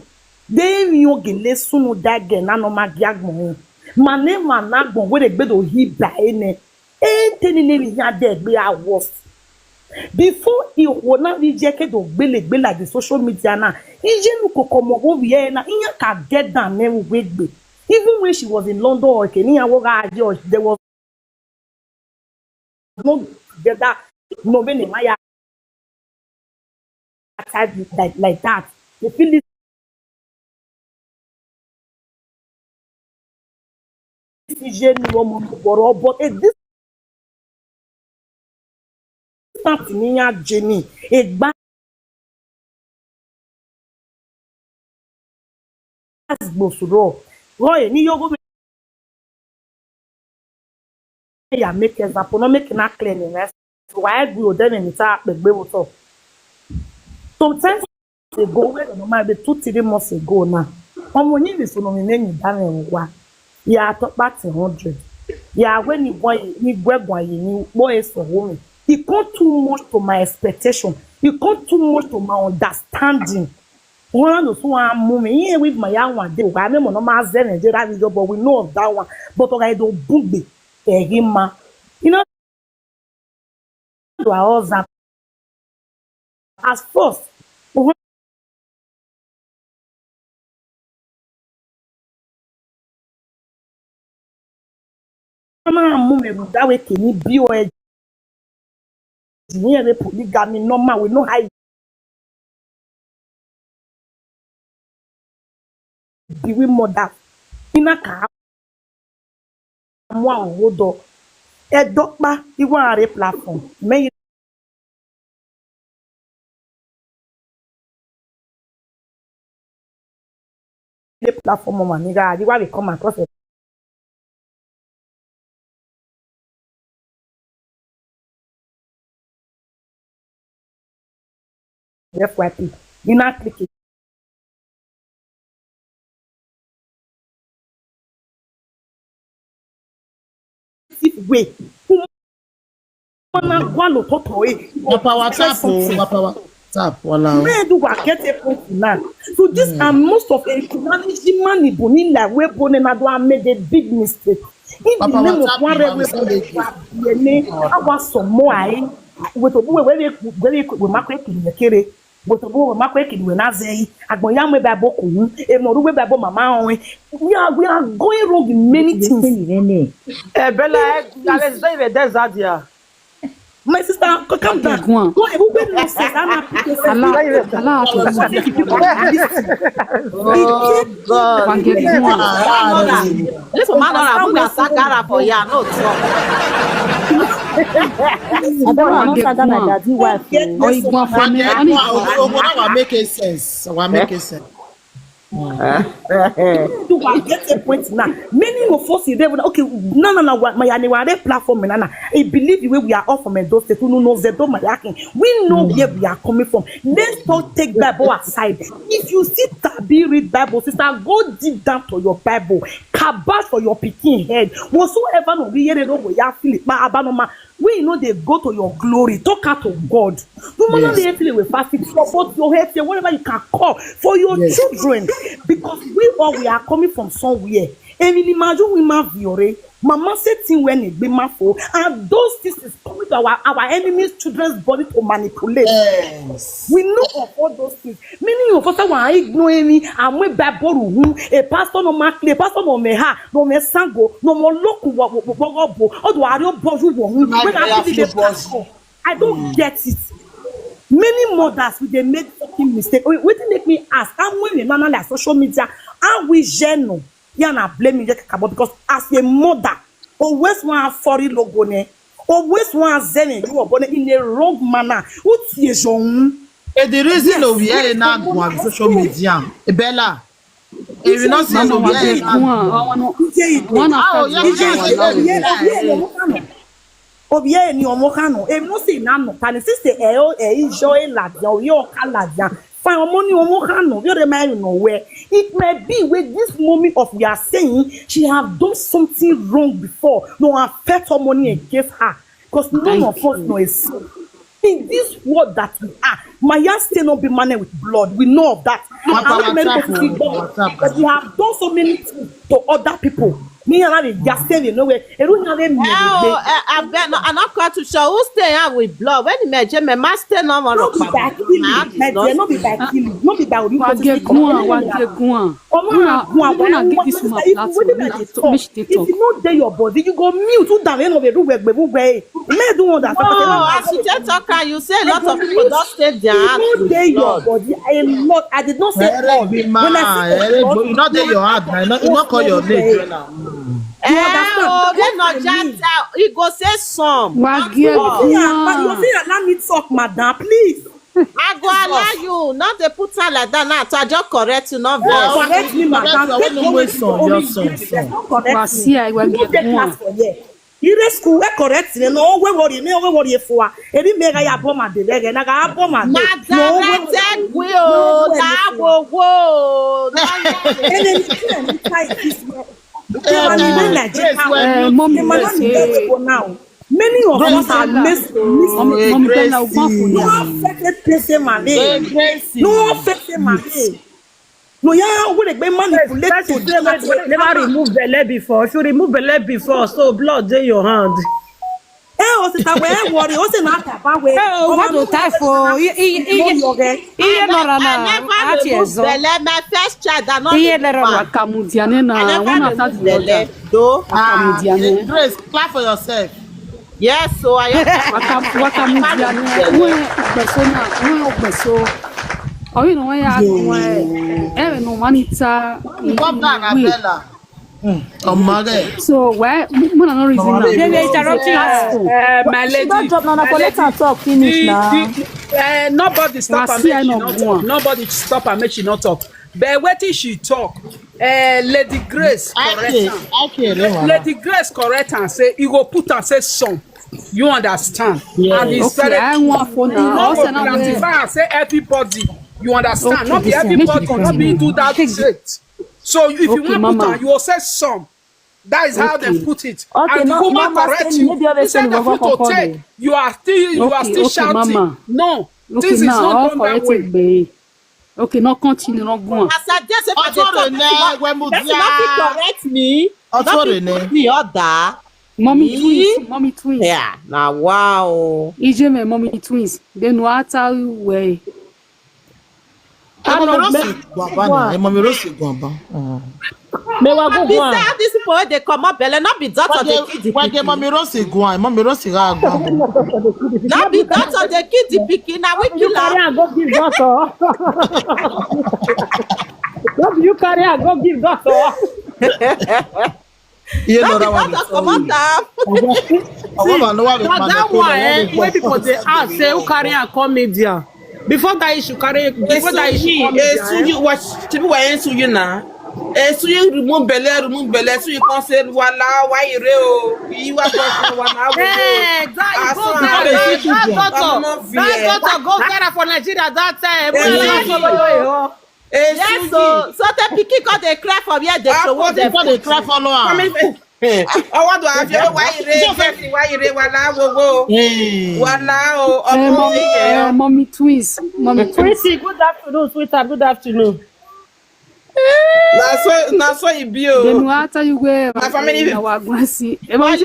They mi o gele sunu da again na no ma gi agbon. Ma ne ma na agbon we de gbe do hi ba ene. E teni ne mi ya de gbe a worst. Before he wo na bi je ke do gbele gbele like the social media na. Ije nu koko mo wo bi e na. Iya ka get down ne we gbe. Even when she was in London or Kenya, wo ga je there was no together no be ne maya type like, like that. You feel this ije ni wo mo boro but a distance ni ya je ni egba gbosuro wo e ni yogo ya make example no make na clear ni rest wa e gbe o de ni ta pe gbe wo to sometimes ago wey no ma be two three months ago na ọmọ yìí ni sọnù mi lẹ́yìn ìdáhùn ẹ̀rọ wa ya tó pàtì hundred ya wé ní gbọ́n yìí ní gbẹ́gbọ́n yìí ní gbọ́ èso owó mi it come too much to my expectation it come too much to my understanding wọn á lò fún wa mú mi yín ewì ìgbìmọ̀ yà wọn àdé òkà mímọ̀ náà máa zẹ́ nàìjíríà ní ìjọba we know of that one but ọ̀gá èdè ògùngbè ẹ̀rí ma iná ìlú àọ́zà as first òun máa mú mi rù dáwé kèmí bí ó ẹ jì ní ẹ̀rẹ́ polygamy normal we no hide biwi mother ina ka mwa owodo edokpa iwa are platform me ile platform ma ni ga di wa we come across it F Y P. You now click it. Way. Mana gwalo toto eh. Wapa WhatsApp o, wapa WhatsApp wala o. Where do I get a point now? So this mm. Are most of a management boni la we bone na do I made a big mistake. In the name of one red we bone wa yene awa somo ai. We to buwe we we we we makwe kire. But obo ma kwe kidi we na zei. Agbon ya mwe Bible ku hu. E mo ru we Bible mama on. We are, we are going wrong in many things. Eh, Bella, eh, I was there with that Zadia. My sister, co- calm down. Go on. Go and who nonsense. I'm not putting Allah, Allah, What if people are listening? Oh God. Wangegua. This woman don't have una sakara for ya, no talk. I don't want to talk my daddy wife. Get Oh, Igbo for me. I need Ogo wa make a sense. Wa make a sense. Do I get a point now? Many of us in there, okay, no, no, no, what my anywhere platform, no, no. I believe the way we are all from Edo State, who knows Edo Mayakin. We know where we are coming from. Let's not take Bible aside. If you see Tabi read Bible, sister, go deep down to your Bible. Kabash for your picking head. Whatsoever no we hear no we are feeling. Abanoma. We know they go to your glory. Talk out to God. No matter Yes. They feel we fasting. Support your head, say whatever you can call for your Yes. children. Because we all we are coming from somewhere. Emily Maju we ma viore. Mama said thing when it be my fault. And those things is coming to our, our enemies' children's body to manipulate. Yes. We know of all those things. Many of us are ignoring me. I'm with Bible room. A pastor no mark, a pastor no me ha, no me sango, no more look what what what what what. Or do I don't bother you? When I feel the pastor, I don't get it. Many mothers will they make fucking mistake. Wait, wait, make me ask. I'm when we normally like social media. Are we general? Yeah, na blame me kakabo because as a mother, always want foreign logo ne. Always want zen you are born in a wrong manner. What is your Eh, the reason of here in Agua social media. Eh, Bella. If you not see no here in Agua. One after the other. Obie ni ọmọ kanu. Emi no say na no. Tani sisi e o e ijo e la dia o yo ka la dia. Fine ọmọ ni ọmọ kanu. Yo de ma no where. It may be with this mommy of we are saying she have done something wrong before. No affect her money against her. Because none of us know a sin. In this world that we are, my yard still not be managed with blood. We know of that. What And about many WhatsApp people see now? God, WhatsApp but now. we have done so many things to other people. Me and I just say you know where. Everyone have a Oh, I, I bet no, I'm not quite too sure who stay out with blood. When the major me master no more. No be by killing, my dear, no be by killing, no be by what you Wangegua, Wangegua. Ọmọ àgùn àwọn Una ẹ̀wọ̀n give this woman sister, if you platform. wouldn't Make have she talk, make she if talk. you know dey your body, you go mute. Who down? You know they do work, but who way? Me do understand. Oh, as you take talk, am, you say a lot of people don't stay their You heart know with dey your blood. Body. A lot. I did not say all. Eric be man, Eric, you not dey your heart now. You not, you not call your name. Join am. Eh, understand? oh, That's then no what I mean. Jata, he go say some. Wangegua. Yeah, but you see, allow me talk, madam, please. I go allow you. Not they put her like that now. So I just correct you, not Yeah, vex. Correct me, madam. Correct, Take no no waste waste on on your me. son, son. Don't correct Wasia, me. you You don't take get class for here. You dey school, where correct me. No, where worry me, where worry for. Any mega ya bomb and the mega, naga bomb and Nazareth, we oh, that wo wo. And then you can't tie this way. Eh, Grace, Eh, Mommy, The man Grace, is eh, for now. Many of us are Bella. missing. Mommy, Mommy Bella, one for No now. affected person, man. Hey, Grace. No affected man. No, yeah, we dey manipulate Person to say never, never remove belle before. If you remove belle before, so blood dey your hand. Eh, o sister, we worry. O se na taba we. Eh, o, what do type for? I- I- I- No, you get. Iye nọrọ I na never ati remove ezo. Belle. My first child, I not Iye remove nọrọ na. am. Wakamudiane na I never one after remove the other. Belle, though. Ah, Wakamudiane. Grace, clap for yourself. Yes, so I Waka- Wakamudiane. When Ogbeso na, when Ogbeso. Oh, you know when you are going. Eh, no, Manita. Come down, Abella. Mm. Oh, my God. So why? Mona no reason now. They dey interrupt you. Uh, my lady, Don't drop now, my for let lady, her talk finish the- now. the- uh, nobody stop her, Wasia make she no not go talk. on. Nobody stop her, make she not talk. But wetin she talk, uh, Lady Grace correct Okay, am. okay, Reverend. Lady Grace correct am say e go put am say some. You understand? Yes. And it's Okay, very I want for you now. no Also go now, classify am say everybody. You understand? Okay, Not be this one, everybody, make it not be continue. do that Take straight. So if you Okay, want put Mama. Am, you will say some. That is how they Okay. Put it. Okay, And the no, woman Mama correct Steny, you. maybe other Instead thing of we you go to call take, you. You are still, you are Okay, still okay, shouting. Mama. No, Okay, things is now not I'll done that correct way. it, babe. Okay, no continue, no go on. As I just say, Ọtún rè ní ẹgbẹ́ mu person díà. no fit correct me. Ọtún No rè fit ní. put me order. Mommy Me? twins, mommy twins. Yeah, now wow. Ije me mommy twins. They know how to way. Ẹ mọ mi ló sì gbọ̀n bá ni. Ẹ mọ mi ló sì gbọ̀n bá. Me wa go Be go on. Say these people wey dey comot belle, no be doctor dey kill the Wẹ́gẹ̀ pikin. mọ mi ló sì gbọ̀n. Ẹ mọ mi ló sì rà gbọ̀n. No be doctor dey kill the pikin, na we You kill carry am. and go give doctor. No be you carry and go give doctor. Iye No be lọ́ra wa ni. Doctor comot am. Ọwọ́ màá ló wà lórí But that ìpàdé one, eh, where people dey ask say who carry and come media. Before that issue carry, before that issue come media. Esu Eh? You wa ṣebí wa Esu You na. Esu You remove belle, remove belle. Esu You come say wala wa ire o. Yi wa go fún wa na wo. Eh, that, go Asan that, Ade. that, that doctor, Ọmọ fi that ẹ. Doctor go viral for Nigeria that time. Eh, When Esu they You. follow you, oh. Esu Yes, so You. so the pikin come dey cry for where they Ah, throw what them. Before they cry follow am. Ọwọ́ tó a fi wa ire jẹ́ wa ire wala wo wo. Hey. Wala o. Eh, Ọmọ mommy, fi ẹ. Eh, mommy twins, mommy twins. Pretty, good afternoon, sweetheart. Good afternoon. Na so na so e be Then o. we tell you where My family our Gwasi. Eh, mommy,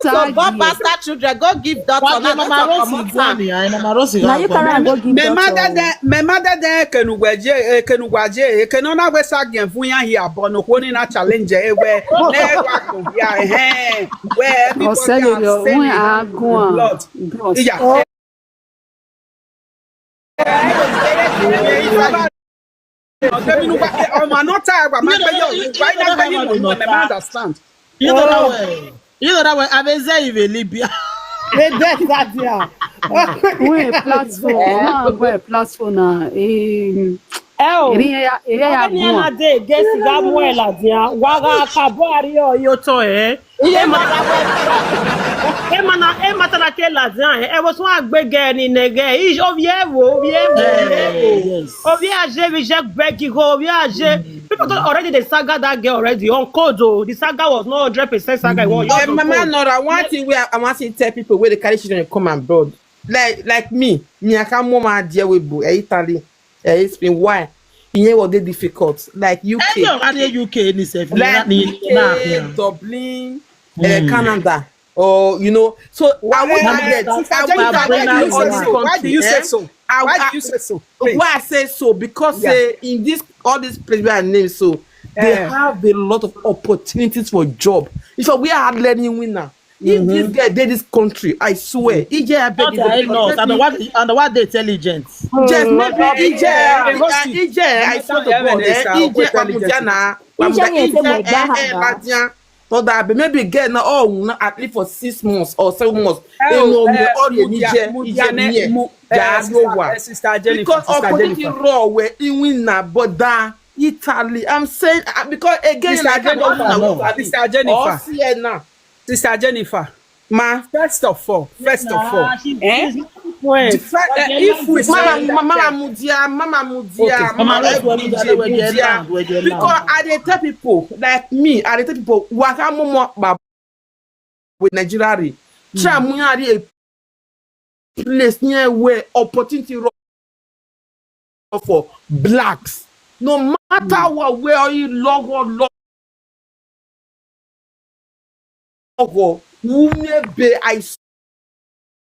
So go bastard children, go give doctor. Why Now Mama doctor Rosie comot go am. ni? Ai Mama Rosie Na go. you carry am go give Me mother doctor. De, me mother De, Kenugwaje, Kenugwaje, Kenona Wesa Gen Funya here, Bono Honi na challenge, eh, where, ne, wa ko, ya, eh, where everybody Ọ̀sẹ̀ lè are lọ, wọ́n selling á gún wọn. blood. Gún wọn. Yeah. Ọmọ náà tá a wà máa gbé yọ̀ wá iná gbé yìí mọ̀ ní ọ̀nà máa understand. You know that way. You know that way. Abeze ive Libya. They dead that year. Wọ́n ẹ̀ platform, wọ́n á gbọ́ ẹ̀ platform náà. Eh, Oh. Èrè yẹn ya, èrè yẹn ya Any gún wọn. other day, get cigar more la dia. Waga kabo ari o yo to eh. Emana, emana ke la dia. E wo sun agbe ge ni nege. Ish ovie wo, ovie wo, ovie wo. Yes. Ovie aje vi je begi go, ovie aje. People don already dey saga that girl already on code o. The saga was not hundred percent saga. It was Eh, just on Mama code. Nora, one thing where I want to tell people where they carry children come abroad. Like like me, me I can't mom and dear with boo, eh, Italy, eh, Spain. Why? In here was they difficult. Like U K. Ẹyọ adé U K ni sef. Like U K, Dublin, eh, Canada, or you know. So I would Why, target. Sister I would Jennifer, why target do you all say this so? Why do country. you say Eh? So? I, Why I, do you say so? Please. Why I say so? Because Yeah. eh, in this all these places where I name so, they Eh. have a lot of opportunities for job. So we are learning winner. If this girl did this country, I swear, E J I beg Not you for I know. And what and what they intelligent. Just maybe E J, Eh, E J, I swear to God, eh, E J Amudiana, E J Amudiana, yẹn E J, ṣe wẹ̀ eh, gbá eh, àgbà. Ladian, not that, but maybe girl now, oh, not at least for six months or seven months. Eh, Eh, no, oh, me eh, all the Mudia- E J, Mudia- E J me, Mu- they eh, are sister- lower. eh, Sister Jennifer, Because Sister opportunity Jennifer. Raw where in win na, but that Italy, I'm saying, uh, because again, Sister I can't Jennifer, go no, to Italy Sister Jennifer. Or Sienna. Sister Jennifer, Ma, first of all, first of all, She, eh? she's not the point. The fact that if we say Mama, that, Mama, Mama Mudia, Mama Mudia, Mama, Mama let's go Mudia, there, where they Mudia. land, where they Because land. I dey tell people like me, I dey tell people, waka momo ba with Nigeria. Try munyari a place near where opportunity ro- for blacks. No matter what, where you log or log or who may be, I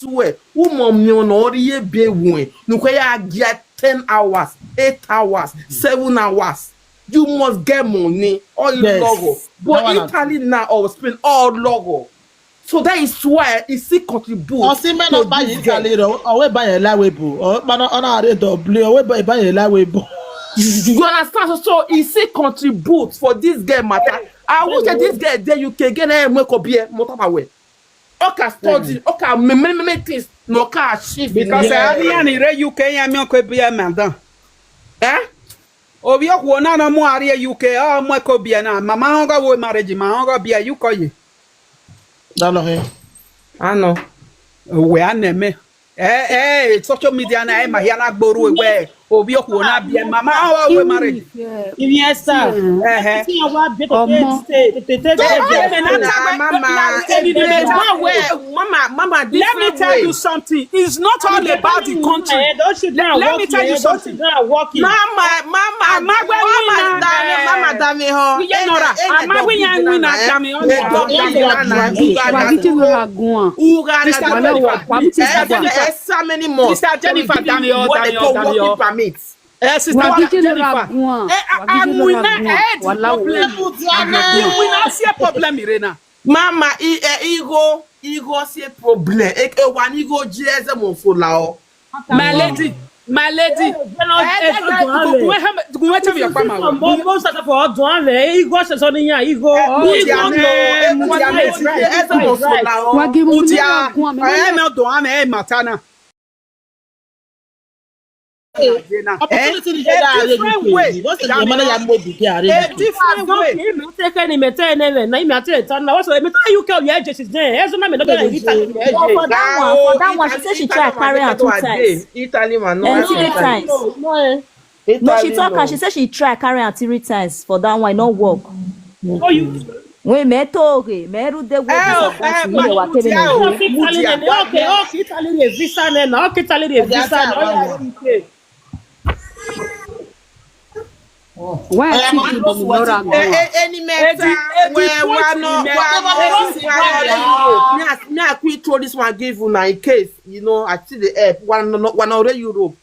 swear, who mom no no ye be win. No kaya get ten hours, eight hours, seven hours. You must get money or you Yes. logo. That one But Italy now or Spain or logo. So that is why it still contributes Osimhen to not buy this girl. Italy, or we buy a liable, or man on our W, or we buy buy a liable. You understand? So, so it still contributes for this girl matter. I wish that this girl there you can get a make up here, motor power. Okay, study, okay, many many things. No car shift. Because Yeah. I am in the U K, I'm your K B M, madam. Eh? Obi okwu na na mu ari U K, oh, mo ko bi na. Mama ho go wo marriage, ma ho go bi you ko ye. That no here. I know. We aneme. Eh, eh, social media na e ma ya na gboru we. Obi Okwu na bia, mama, how are we married? If you start, Eh, see how I be to take, take, take, take, take, take, Mama, mama, mama, let me different tell way. You something. It's not all about the country. Don't sit down Let me walk tell you here. Don't something. Sit down walking. Mama, mama, Mama, mama, mama, dame, mama, dame, ho. Iye nora. Ama we yan we na dame ho. Wagiti we are going. Uga Sister na Jennifer, Wagiti Sister Jennifer. Jennifer, Extra many months. Sister Jennifer, dame ho, What dame they ho, call dame ho. Working permit. Eh, Sister Wagiti we Jennifer. are going. Eh, ah, ah, we na eh, the Wala wo. problem. We na see a problem, Irena. Mama, i eh, igo, igo see problem. E e wa ni go jeze mo fo la o. My lady, my lady. Eh, eh, eh, go- go- go- go- go- tell me your grandma. Most of all, don't have it. He goes to Sonia. He go. Udia ne, udia ne, eze mo fo la o. Wagi mu Udia. Guame. Eh, me do am, eh, matana. Opportunity is there. Different way. What's the money I'm going to get? A different way. Take any me, take any me. Na me take it. Na what's me tell you, girl, yeah, just is there. As my me not going to get. For that one, for that one, she said she tried carry her two times. Italy man, Eh, no. three times. No, she talk her. She said she tried carry her three times for that one. No work. Oh, you. We me toge, me ru de wo Eh, visa eh, that me wa kebe Mutia, na. Mutia. Okay, okay, Italy visa ne, na okay, Italy visa. Why I think you don't know that? Eh, eh, any matter Eh, the- eh, the where point wa we no make- wa no wa no Europe. Me I- me I quick throw this one give una in case you know I see the help. Wa no wa no re Europe.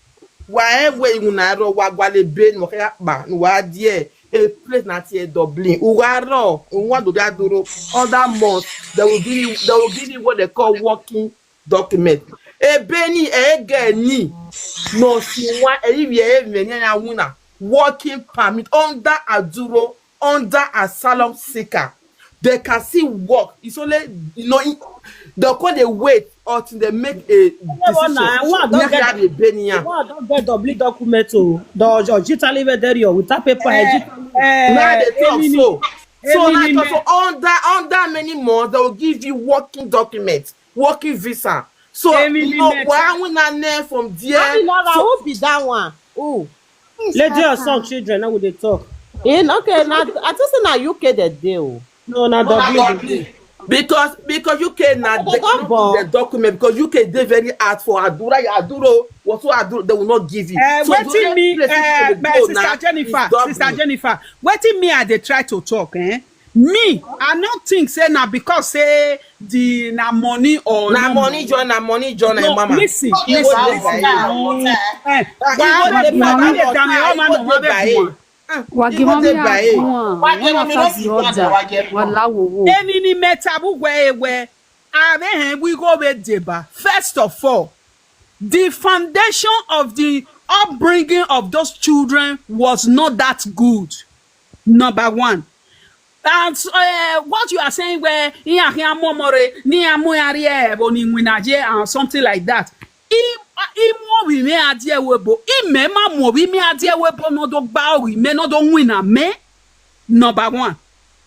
Wa e we una ro wa gwa le be no ka pa no wa die. A place na tie Dublin. Uwa ro, uwa do da duro. Other month they will give you they will give you what they call working document. Ebe ni ege ni no si wa e wi e me ni na wuna working permit under aduro under asylum seeker. They can still work. It's only you know it- they call they wait until they make a decision. One, one, They don't get- have a benia. One don get doubly document o. The George Italy wey dey there without paper. Eh, Now they talk so. So Emily like Met- so under under many months they will give you working documents, working visa. So Emily you know Met- why we not learn from there? Abi Laura, So, who be that one? Who? Lady or son children, now we dey talk. In okay, now I just say na U K they dey o. No, na doubly. because because U K na They don born. the document because U K dey very hard for adura aduro whatso aduro they will not give you. Eh, So the wetin only me, place you eh, can my go sister now Jennifer, is Dublin. Sister Jennifer, wetin me I dey try to talk, eh? Me, I no think say na because say the na money or Na no money join, na money join, No, eh, mama. Listen, You listen, go listen. dey buy. Eh, Ah, but you go what dey the buy. family Ah, that me you all man go no dey buy. be one. Ah, Wagi you go mami dey buy. aguan. One after the other. Wala wo wo. Eni ni meta bu gwe ewe. Are he we go with deba. First of all, the foundation of the upbringing of those children was not that good. Number one. And uh, what you are saying, where ni ahi amomore, ni amoyari ebo ni winaje and something like that. Im imo wi me adie webo, ime ma mo wi me adie webo no do gba wi me no do wina me. Number one.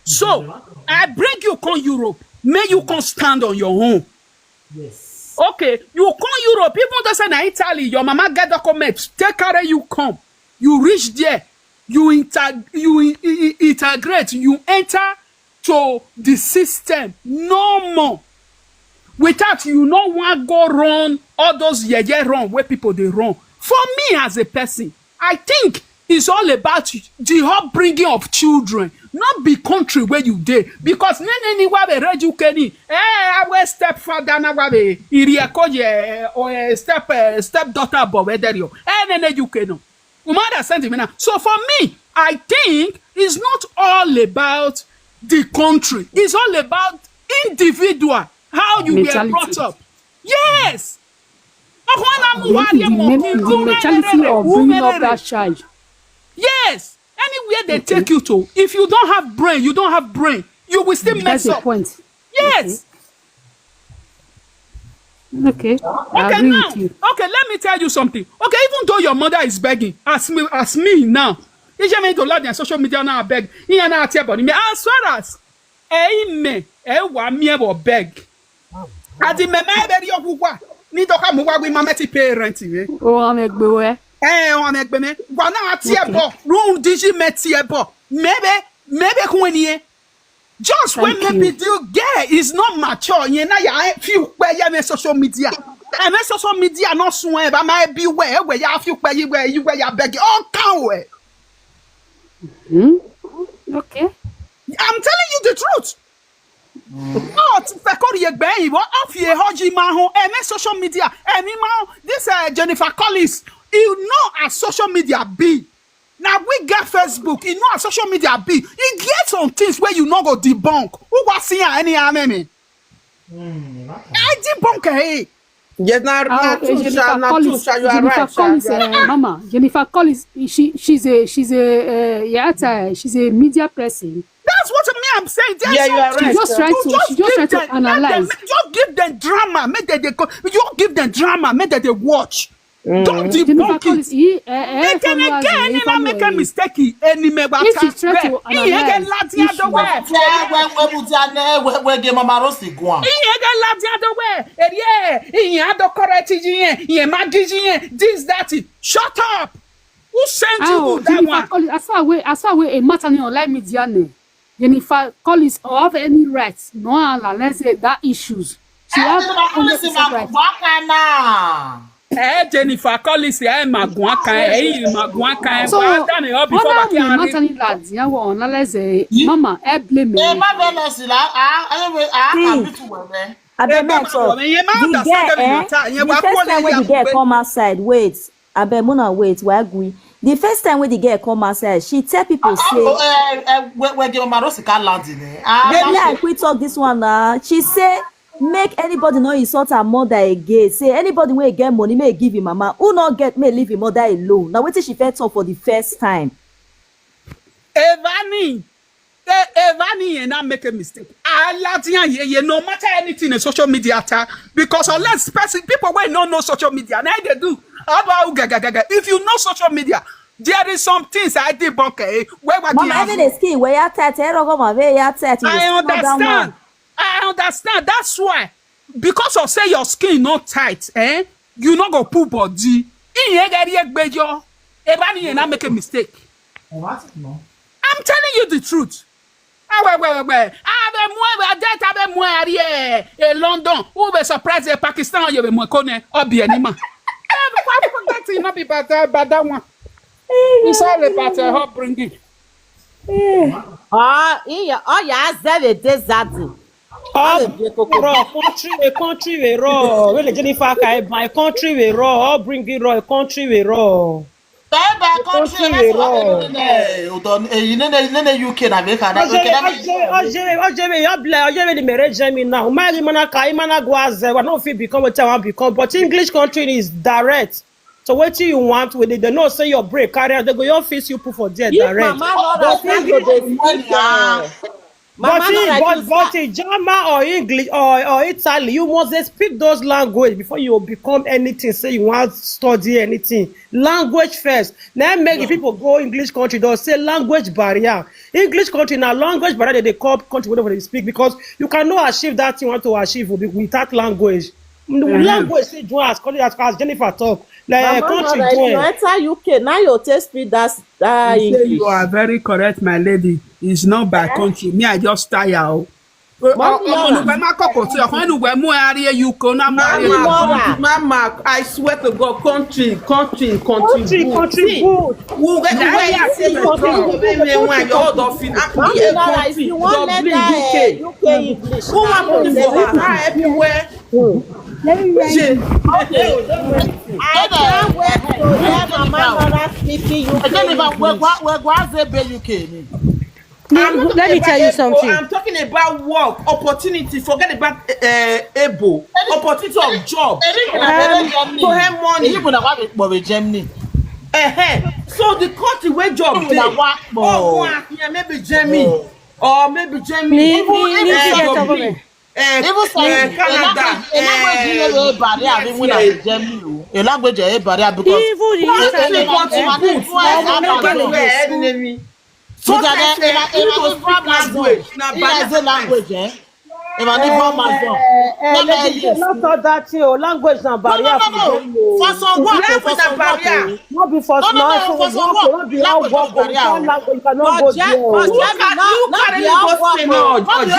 So I bring you come Europe, may you come stand on your own. Yes. Okay, you come Europe, even though say na Italy, your mama get document, take carry you come. You reach there, you inter you in- in- in- integrate, you enter to the system no more. Without you no wan go run all those yeye run wey people dey run. For me as a person, I think it's all about the upbringing of children, not be country where you dey. Because nene ni wa be reju keni, eh, our stepfather na wa be iri eko ye, eh, or eh, step eh, stepdaughter bo we there yo. Eh, nene you kenu. Umada sent me now. So for me, I think it's not all about the country. It's all about individual, how you were Mentality. Brought up. Yes. Ọkwa na mụ nwa Maybe dị the, mụ maybe the nwa mentality mere of nwa bringing up mere. That child. Yes. Anywhere they take you to, if you don't have brain, you don't have brain. You will still That's mess the up. Point. Yes. Okay. I Okay, agree now, with you. Okay, let me tell you something. Okay, even though your mother is begging, as me, as me now, ije me to love their social media now beg. Ihe na ati ebo ni me. As far as eh me, eh wa me ebo beg. Ati me me be ri okwu kwa. Ni to ka mu wa gwi mama ti parent me. Oh, I'm a boy. Eh, on ekpeme. Gwana ati ebo. Run digi meti ebo. Maybe, maybe kwenye. Just when maybe the girl is not mature, you know, ya few where you social media. And social media not swear, but my be where, where you few where you, where you, where you beg all can where. Hmm? Okay. I'm telling you the truth. Not fekori egbe iwo afie hoji ma ho eme social media emi ma ho this uh, Jennifer Collins, you know as social media be. Now we get Facebook, you know as social media be. You get some things where you no go debunk. Who was seeing any ameme? I debunk eh. Yes, na na Oh, true, eh, sha, Jennifer na true, Collins. sha, you are right, Jennifer sha, Collins, you are uh, Mama. Jennifer Collins. She she's a she's a uh, yeah, uh, she's a media person. That's what me I'm saying. There's Yeah, you are something. right, Just sha. trying You to just she just give trying to them, let them, analyze. just give them drama, make them they go. You give them drama, make them they watch. Don't Jennifer debunk Collins. it. He uh, uh, Make them followers. again, He and I make a followers. Mistake. Any me what If she's trying to He get analyze Latin the issues. way. Yeah, we we we we get mama Rosi go on. He get Latin the way. And yeah, he had the correct. He he magic. This that. Shut up. Who sent Oh, you that Jennifer one? Collins. I saw away. I saw away a matter on online media name. Jennifer Collins or have any rights? No, Allah, let's say that issues. She have Jennifer Collins hundred is percent my rights. Wakana. Eh, Jennifer Collins, eh, Maguaka, eh, Maguaka, eh, So, Wada me up before ona Waki mi Ari. Matani lad, ya wo ona leze. Mama, e blame Eh, me. ma be less la. Ah, anyway, ah, See. can be too well. Eh. Abeg Eh, make I but talk. when you man The understand girl, them, you eh, ta-, you the wa first kwa time when the ya girl kube. Come outside, wait. Abeg, mona wait, why agree? The first time when the girl come outside, she tell people say, Oh, eh, eh, we we get mama Rosi can land in. Eh. Ah, "Baby, ma- I quit talk this one now." She say, "Make anybody no insult her mother again. Say anybody wey get money, may give him mama. Who not get, may leave him mother alone." Now wetin she first talk for the first time? Evani, eh, Evani, you not make a mistake. Aladian ye ye, no matter anything in social media, ta, because unless person people wey no know social media, now they do. How about gaga gaga? If you know social media, there is some things I did bunker. Eh, where were Mama, even the skin where you tight, eh, rogo ma where you tight. You I dey smell that understand. One. I understand. That's why, because of say your skin not tight, eh? You not go pull body. Iye gari egbejo. Evani, you not make a mistake. Oh, what? No. I'm telling you the truth. Ah, wait, wait, wait, wait. Ah, be mwe, be debt, ah, be mwe, ah, yeah. Eh, London. Who be surprised? Eh, Pakistan, you be mwe kone. Obi anima. Eh, why forget it? Not be bad, uh, bad that one. It's all about uh, upbringing. Ah, iya, oh yeah, zere desert. All bro, country we country we raw. When the Jennifer Kai buy country we raw. All bring it raw, country we raw. Bye bye country. Country we raw. Eh, udon, eh, you know, you know, U K na America. Na Ojere, okay, na ojere, ojere, ojere, you blame, ojere, the marriage me now. My mana kai, mana guaze. We no fit become what I want become. But English country is direct. So what you want with it? They know say your break carry. They go your face you put for there If direct. mama no understand, go dey speak. Eh. Mama But, no in, like but, you but say, in German or English or, or Italy, you must dey speak those language before you become anything. Say you want study anything. Language first. Now make the people go English country. Don't say language barrier. English country now language barrier. They call country whatever they speak because you cannot achieve that you want to achieve with- without language. Language say join as country as, as Jennifer talk. Like Mama no country like you join. Enter U K now you take speak that that You say English. You are very correct, my lady. It's not by country. Me, I just tire. Oh. Mama, Ọmọ nùgbẹ́ má kọ̀kọ̀ tí ọkàn nùgbẹ́ mú ẹ arí ẹyù kan náà mú ẹ arí Mama, ẹyù. Mama. Mama, I swear to God, country, country, country, Country, good. country, See, good. Who get where you say you come, baby, me when your old of it, I'm Mama be a no like country, you wan let W that K. uh, U K English. Who want to for her everywhere? Shey, I can't wait to hear Mama Nora speaking U K Jennifer, we English. go we go as a be U K ni. Let me tell you something. I'm talking about work opportunity. Forget about uh, able opportunity of job. Èyí kò náà wọ́n To earn money. Èyí kò náà wọ́n fi pọ̀ wẹ̀ Germany. Uh-huh. So the country where job Èyí kò dey. náà wọ́n pọ̀. Oh, yeah, maybe Germany or maybe Germany. Ni- ni- ni- Eh, ni- Dublin. Eh, Even some eh, Canada. Language yìí lè bàrí àbí wọ́n náà Germany o. A language yìí bàrí àbí because Even the What internet. is what is good? Why is that Language bad? Where enemy? Because Sometimes they- eh, they- you they- go speak language. Na He has a bad language, eh? If I need one Amazon. Eh, eh, lady, no talk that thing o. Language na barrier for them o. For some work, for some work. No be for no, no, no, for some work. No be all work o. Language you cannot go there o. Look at look at the go Spain now. Oje,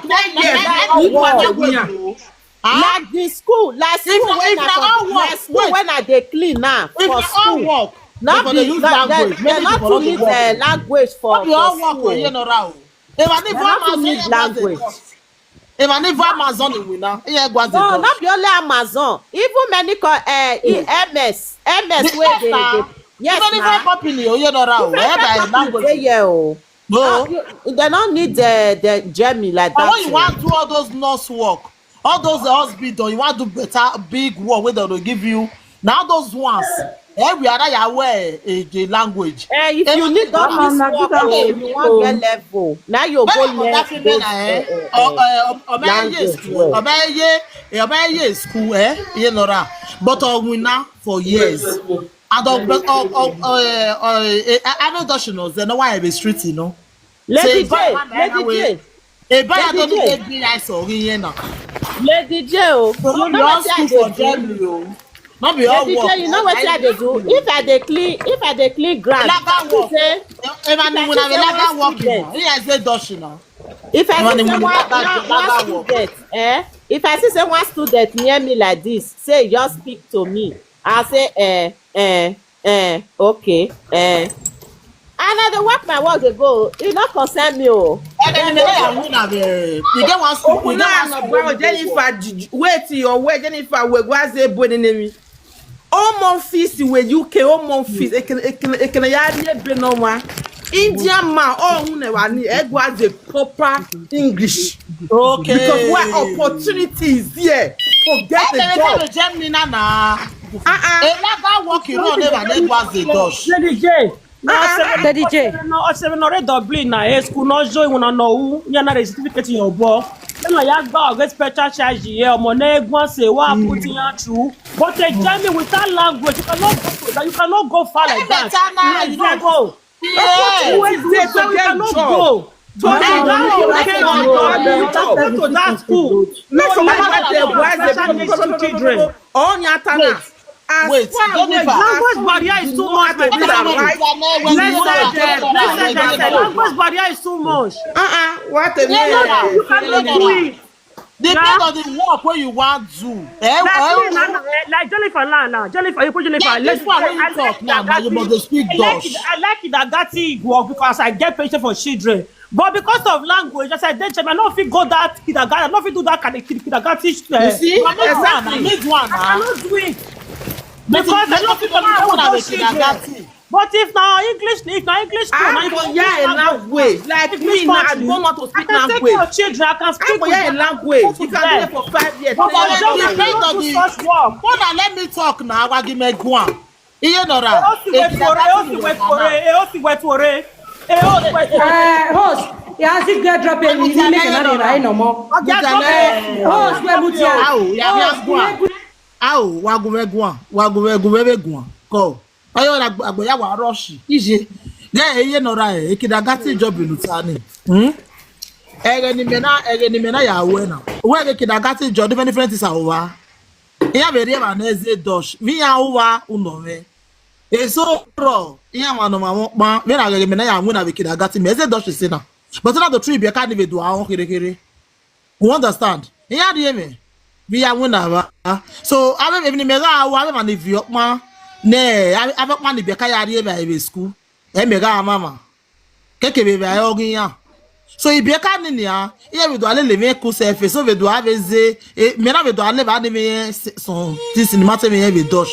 ten years. Like the school, like school when I for like school when I dey clean now for school. Now be they not too need uh, language for for school. They not too need language. Even Amazon will now. Yeah, no, not be only Amazon. Even many call uh, E M S, M S where they, they yes, even company, you know, language. Yeah, oh. No, they don't need the the Germany like that. When you want to do all those nurse work, all those hospital, you want to do better big work where they will give you. Now those ones, eh, we are not aware eh, the language. Eh, if you need all this work, eh, you want get level. Now you go learn. Ọmọ school, ọmọ school, eh, you know that. But uh, we now for years. And uh, uh, uh, uh, uh, I know that she knows. They know why I be street, you know. Lady J, Lady J. Ebe ya don dey be nice o ri yen na. Lady J o. So no be all school for Germany o. No be all work. Lady J, you know wetin I dey do? If I dey clean, if I dey clean ground, I see say if I see say one student, if I see say one one student, eh, if I see say one student near me like this, say just speak to me, I say eh eh eh okay eh. And I dey work my work dey go. E no concern me o. Enemy na who na be. You get one school. You get one school. Jennifer, wait your way, Jennifer. We go as a boy enemy. Home office we U K, home office. Ekene ekene ekene ya ni ebe no wa. Indian man, oh, who never ni. E go as a proper English. Okay. Because where opportunity is there to get a job. Germany na na. Uh-uh. Elaga work you no never need was the Dutch. Lady J. Lady J. Osebe no read Dublin na e school no join una no who ya na certificate in your bo. Then I ya go get special charge here. Omo na egwon say what put in your true. But they tell me without language you cannot go to that. You cannot go far like that. You cannot go. Yes. Wait there to get job. To that school. Make some of them why they children. All your talents. Wait, Jennifer. Language barrier is too much. Blessed, blessed, language barrier is too much. Uh-uh. What a minute. You cannot do it. Depend on the work where you want to. Eh, like, eh, na, na, eh, like Jennifer now, now. Jennifer, you put Jennifer. Yeah, this one when you talk now, now you must speak Dutch. I like it, I like it that that thing work because I get patience for children. But because of language, as I dey Germany, I no fit go that kindergarten, I no fit do that kind of kindergarten. Uh, you see, exactly. One, I need one. I cannot do it because I no fit communicate with those children. But if na English, if na English school, na English language. Like me now, I don't want to speak language. I can take care of children. I can speak with them. Language. You can do it for five years. But for Germany, you no do such work. Mona, let me talk now. Wagimegwan. Iye nora. Eosi wetore, eosi wetore, eosi wetore. Eh, host, ya si gbe drop e ni make na dey right no more. Host, we mutia. Awo, ya ya gwa. Awo, wa gu we gwa, wa gu we gu we gwa. Ko. Ayo na agbo ya wa rush. Ije. Ge eye nora e, ekida gati job inu tani. Hmm? Ege ni mena, ege ni mena ya we na. We ge kida gati job different different is awa. Ihe a bụ eri ebe a na-eze Dutch. Ihe a ụwa ụlọ nwe. Eso rọ ihe a nwanụ ma mụ kpa. Mena ga eme na ya nwe na bekee na gati ma eze Dutch si na. But na the tree bịa ka ni vedu ahụ kịrịkịrị. You understand? Ihe a dị eme. Bi ya nwe na ba. So abe ebi ni mega awa abe ma ni vi okpa. Ne abe kpa ni bịa ka ya dị ebe a ebe school. Emega mama. Keke bebe ayo ginya. So ibieka nini ya? Iye vedu ale leve ku sefe so vedu aveze. E mena vedu ale ba ni me so this ni mate me ye Dutch.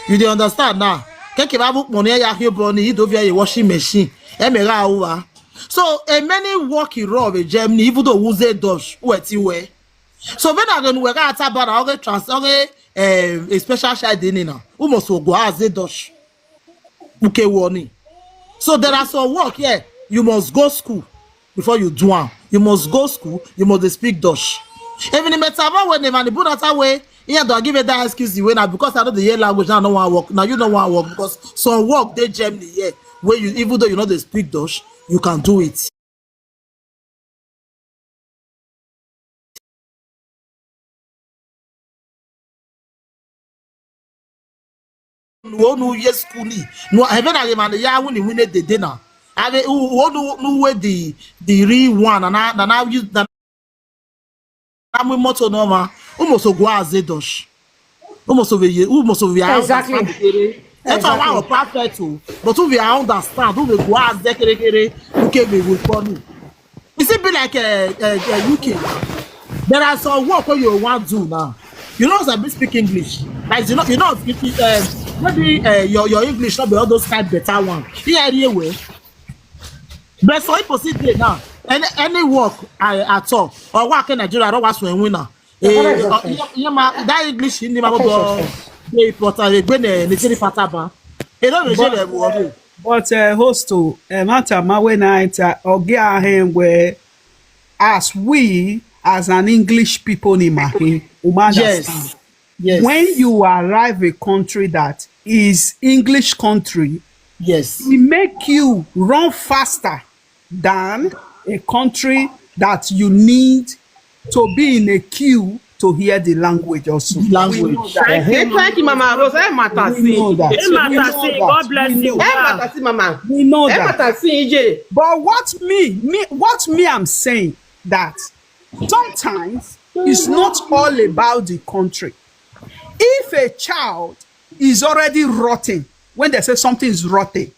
You dey understand now? Keke ba bu pon ya hio bro ni ido via ye washing machine. Emega uwa. So a many work in raw with Germany even though we say Dutch we ti we. So when I go we ka ata bara oge trans oge eh a special child in na. We must go as a Dutch. Uke warning. So there are some work here. You must go school before you do am. You must go school. You must dey speak Dutch. Even the matter about when the man put that way, he had to give it that excuse the way now because I know the year language now no one work. Now you no one work because some work dey Germany here where you even though you know they speak Dutch, you can do it. Onu ye school ni. No, even a man ya wuni wuni de de na. Ave onu nu we the the real one and I and I use that. I'm with motor normal. Almost go as a dosh. Almost over here. Almost over here. Exactly. That's why I perfect too. But we are understand. We go as the kere kere. Okay, we will call you. Is it be like a, a, a U K? There are some work where you want to do now. You know, as I speak English. Like you know, you know, if, if, um, maybe uh, your your English not be all those kind better one. Yeah, anyway. But for people sit there now, any any work I, at all or work in Nigeria, I don't want to win now. Eh, uh, yeah, yeah, ma, that English in the ma go dey important. They go ne ne tiri pataba. E no be say dem worry. But uh, host to uh, matter ma when I enter oge ahen where as we as an English people in my we understand. Yes. When you arrive a country that is English country, Yes. it make you run faster than a country that you need to be in a queue to hear the language also. Language. We know that. Thank you, thank you, Mama Rose. Ẹ máa tà We sí. know that. Ẹ máa tà sí. God bless you. Ẹ máa Wow. tà sí, Mama. We know Ẹ máa that. Tà sí, Ije. But what me, me, what me I'm saying that sometimes it's not all about the country. If a child is already rotten, when they say something is rotten,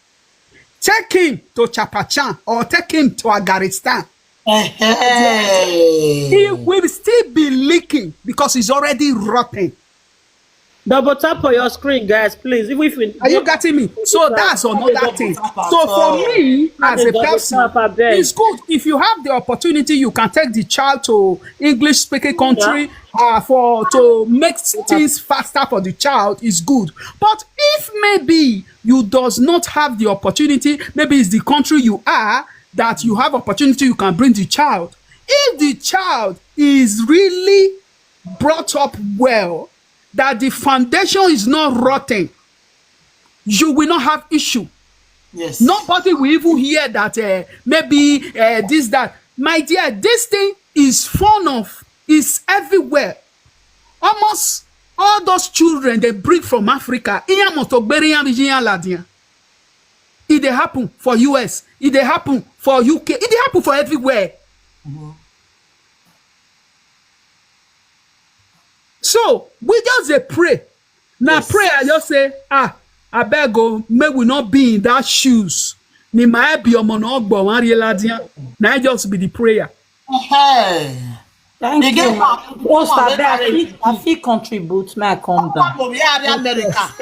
take him to Chapachan or take him to Agaristan. Hey. He will still be leaking because he's already rotten. Double tap on your screen, guys, please. Even if we Are you getting me? So that's another thing. So for me, as a person, it's good if you have the opportunity, you can take the child to English speaking country uh, for to make things faster for the child. Is good. But if maybe you does not have the opportunity, maybe it's the country you are that you have opportunity, you can bring the child. If the child is really brought up well, that the foundation is not rotten, you will not have issue. Yes. Nobody will even hear that uh, maybe uh, this that. My dear, this thing is fun of is everywhere. Almost all those children they bring from Africa. Iya moto gbere ya bi ya ladian. It dey happen for U S. It dey happen for U K. It dey happen for everywhere. So we just dey pray. Na Yes. Pray I just say, ah, abeg o, make we not be in that shoes. Ni my be omo na ogbo wan ri ladian. Na just be the prayer. Hey. Thank You you, get ma. back. Host, Come on, abeg, I make fit, I fit contribute. May I come down? Come over here, America.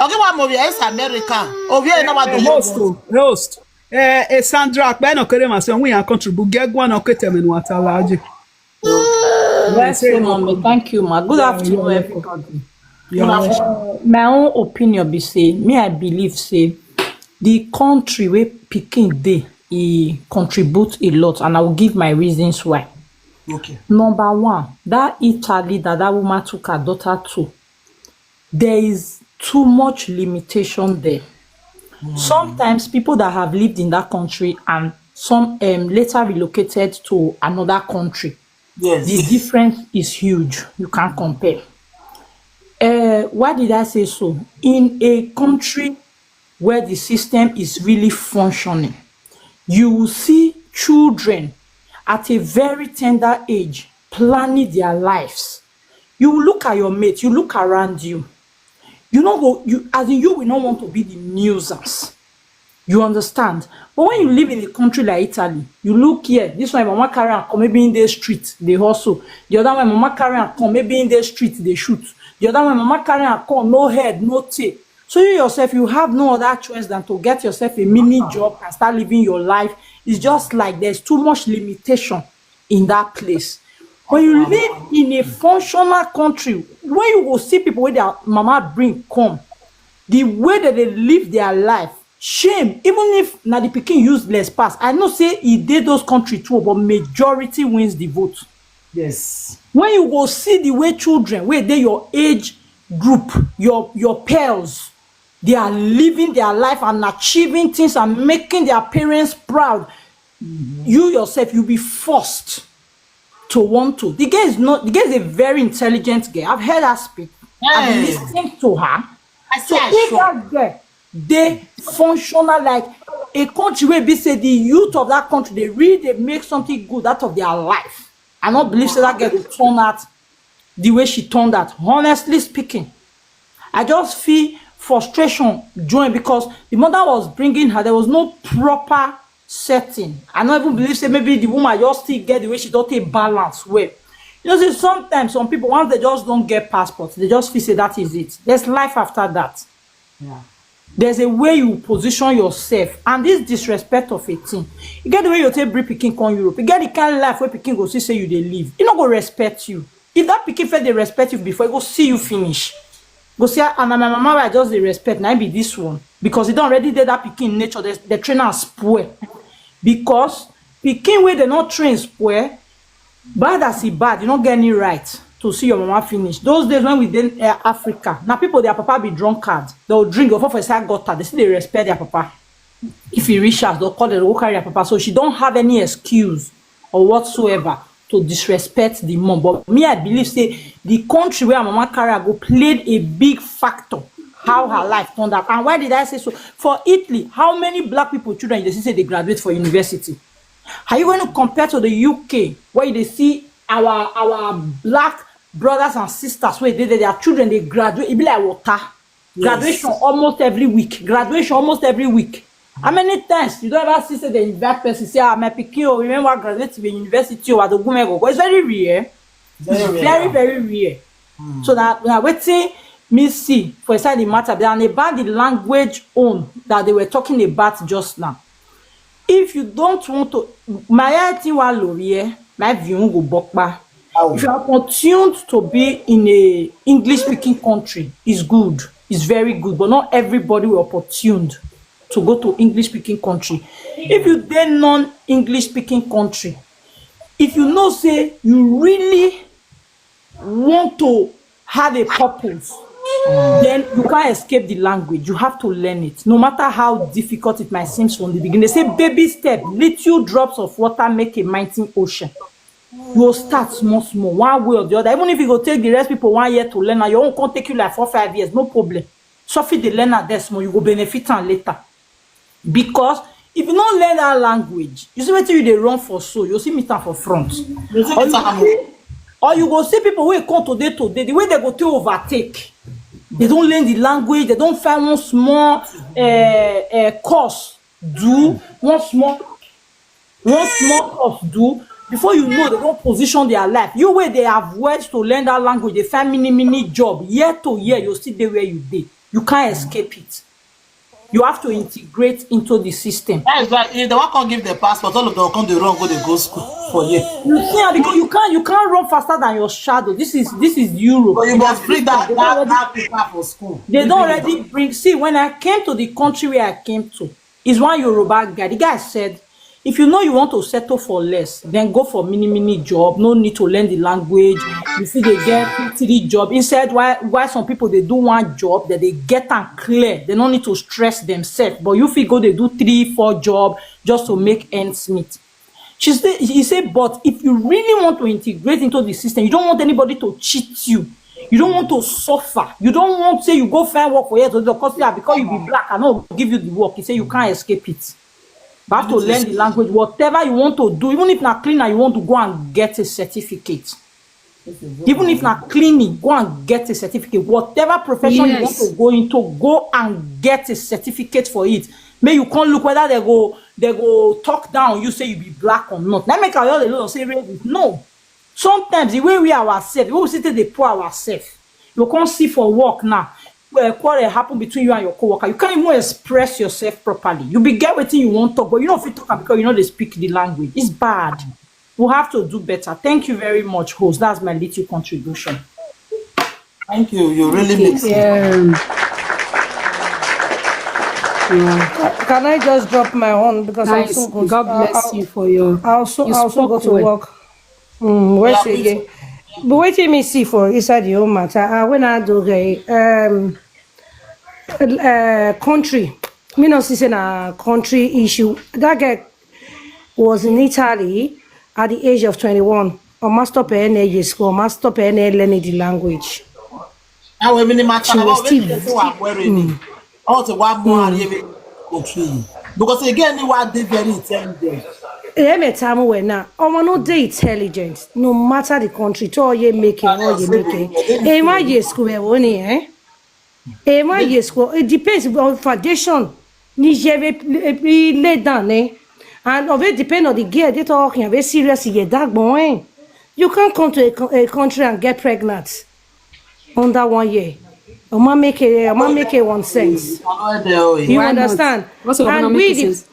Okay, one movie is America. Over here, you know what Hey, host, oh, host. Eh, eh, Sandra, akpa no kere ma se onwe ya contribute. Get one okay tell me what alaje. Yes, so, mommy. Thank you, ma. Good afternoon, everybody. Uh, my own opinion be say, me I believe say the country where Peking dey e contribute a lot, and I will give my reasons why. Okay. Number one, that Italy that that woman took her daughter to, there is too much limitation there. Sometimes people that have lived in that country and some um, later relocated to another country, Yes. the difference is huge. You can't compare. Uh, why did I say so? In a country where the system is really functioning, you will see children at a very tender age planning their lives. You will look at your mate, you look around you. You know, go you as in you will not want to be the nuisance. You understand? But when you live in a country like Italy, you look here, this one, mama carry and come, maybe in the street, they hustle. The other one, mama carry and come, maybe in the street, they shoot. The other one, mama carry and come, no head, no tail. So you yourself, you have no other choice than to get yourself a mini job and start living your life. It's just like there's too much limitation in that place. When you live in a functional country, when you go see people where their mama bring come, the way that they live their life, shame, even if na the pikin useless pass, I know say e dey those country too, but majority wins the vote. Yes. When you go see the way children, where they your age group, your your pals, they are living their life and achieving things and making their parents proud, you yourself, you'll be forced to want to. The girl is not, the girl is a very intelligent girl. I've heard her speak. I've Hey. Listened to her. I say I sure. That girl dey functional like a country wey be say the youth of that country dey really dey make something good out of their life. I no believe say that girl go turn out the way she turned out. Honestly speaking, I just feel frustration join because the mother was bringing her. There was no proper setting. I no even believe say maybe the woman just still get the way she don take balance well. You know say sometimes some people, once they just don't get passport, they just feel say that is it. There's life after that. Yeah. There's a way you position yourself, and this disrespect of a thing. You get the way you take bring pikin come Europe. You get the kind of life where pikin go see say you dey live. You no go respect you. If that pikin first dey respect you before, e go see you finish. Go say, "Ah, na my mama wey I just dey respect, na im be this one." Because e don already dey that pikin nature, the, the train am spoil. Because pikin wey dem no train spoil, bad as e bad, you no get any right to see your mama finish. Those days when we dey uh, Africa, na people their papa be drunkard. They'll drink, go fall for inside gutter. They still dey respect their papa. If he reach house, they'll call them, go carry their papa. So she don't have any excuse or whatsoever to disrespect the mom. But me, I believe say the country where mama carry go played a big factor how her life turned out. And why did I say so? For Italy, how many black people children you dey see say they graduate for university? Are you going to compare to the U K where you dey see our our black brothers and sisters where they, they, their children they graduate? It be like water. Yes. Graduation almost every week. Graduation almost every week. How many times you don't ever see say the invite person say, "Ah, my pikin, oh, remember graduate to university or at the women go?" It's very rare. Very rare. Very, very rare. Mm. So that now waiting me see for inside the matter and about the language own that they were talking about just now. If you don't want to, my thing wa lori, my view go bokpa. If you are opportuned to be in a English speaking country, it's good. It's very good, but not everybody will opportuned to go to English speaking country. If you then non English speaking country, if you know say you really want to have a purpose, then you can't escape the language. You have to learn it, no matter how difficult it might seem from the beginning. They say baby step, little drops of water make a mighty ocean. You will start small, small, one way or the other. Even if you go take the rest people one year to learn, and your own can take you like four, five years, no problem. Suffer the learner there small, you go benefit am later. Because if you don't learn that language, you see what you they run for so, you see meet am for front. You see Or meet you am. see, or you go see people who come today, today, the way they go to overtake. They don't learn the language, they don't find one small uh, uh, course, do one small, one small course, do. Before you know, they don't position their life. You where they avoid to learn that language, they find mini mini job. Year to year, you see the where you be. You can't escape it. You have to integrate into the system. That is why if they want come give the passport, all of them come the wrong go they go school for you. You see, ah, because you can't you can't run faster than your shadow. This is this is Europe. But you must bring that They that, already- that paper for school. They don't already bring. See, when I came to the country where I came to, is one Yoruba guy. The guy said, "If you know you want to settle for less, then go for mini mini job. No need to learn the language. You see, they get three job." Instead, why why some people they do one job that they get and clear. They don't need to stress themselves. But you feel go they do three, four job just to make ends meet. She said, he said, "But if you really want to integrate into the system, you don't want anybody to cheat you. You don't want to suffer. You don't want say you go find work for years because, yeah, because you be black, I no give you the work." He said you can't escape it. You have to learn the language. Whatever you want to do, even if not cleaner, you want to go and get a certificate. Even if not cleaning, go and get a certificate. Whatever profession you want Yes. to go into, go and get a certificate for it. May you can't look whether they go they go talk down. You say you be black or not. That make a lot of say racism. No. Sometimes the way we ourselves, we will sit there, they pour ourselves. You can't see for work now. Where quarrel happen between you and your coworker, you can't even express yourself properly. You be get wetin you want talk, but you don't fit talk am because you know they speak the language. It's bad. We have to do better. Thank you very much, host. That's my little contribution. Thank you. You really make sense. Um, yeah. Can I just drop my own because I Nice. also go. God I- bless I- you for your. I also You I also spoke go to well. work. Mm, where Yeah, she please. Get? But wait till me see for inside the whole matter. Uh, when I do the um uh, country, me not see say na country issue. That girl was in Italy at the age of twenty-one. Or master per N A school, master per N A learning the language. Now we minimum She was still- Who are wearing it? I want to one more and even country. Because again, you are dey very intelligent. Eme tamu we na. Omo no dey intelligent. No matter the country, to ye make it, or ye make it. E ma ye school we woni eh. E ma ye school. It depends on foundation. Ni je ve lay down eh. And of it depend on the girl. They talk very serious. Ye that boy. You can't come to a, co- a country and get pregnant under one year. Oma make it. Oma make it one sense. You Why not? Understand? What's the And government we making the sense?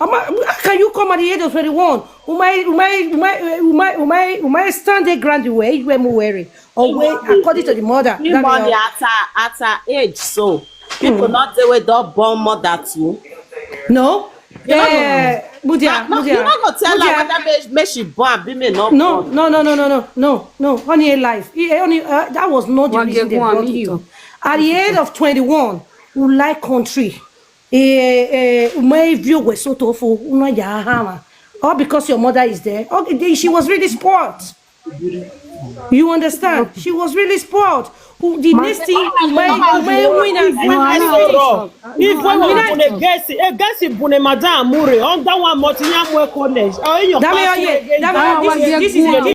Oma, how can you come at the age of twenty-one? Umai, umai, umai, umai, umai, umai stand the ground the way you were wearing. Or way according to the mother. Big That money mean- at her at her age, so people not dey wey don born mother too. No. Eh, Mudia, No, you Mudia, no go tell her Mudia. Whether make, make she born be me no No, born. No, no, no, no, no, no, no, no. Only a life. He, only uh, that was not the One reason get they one, brought make it you. up. At the age of twenty-one, you like country. Eh, eh, my view was so tofu, una ya hama. All because your mother is there. Okay, she was really spoiled. You understand? She was really spoiled. Who the next thing, my my winner. If when we put a guess, a guess if Bune Madam Mure, on that one, Motinya Mwe College, or in your Dame, class, oye, again, dame, that this one, is this is a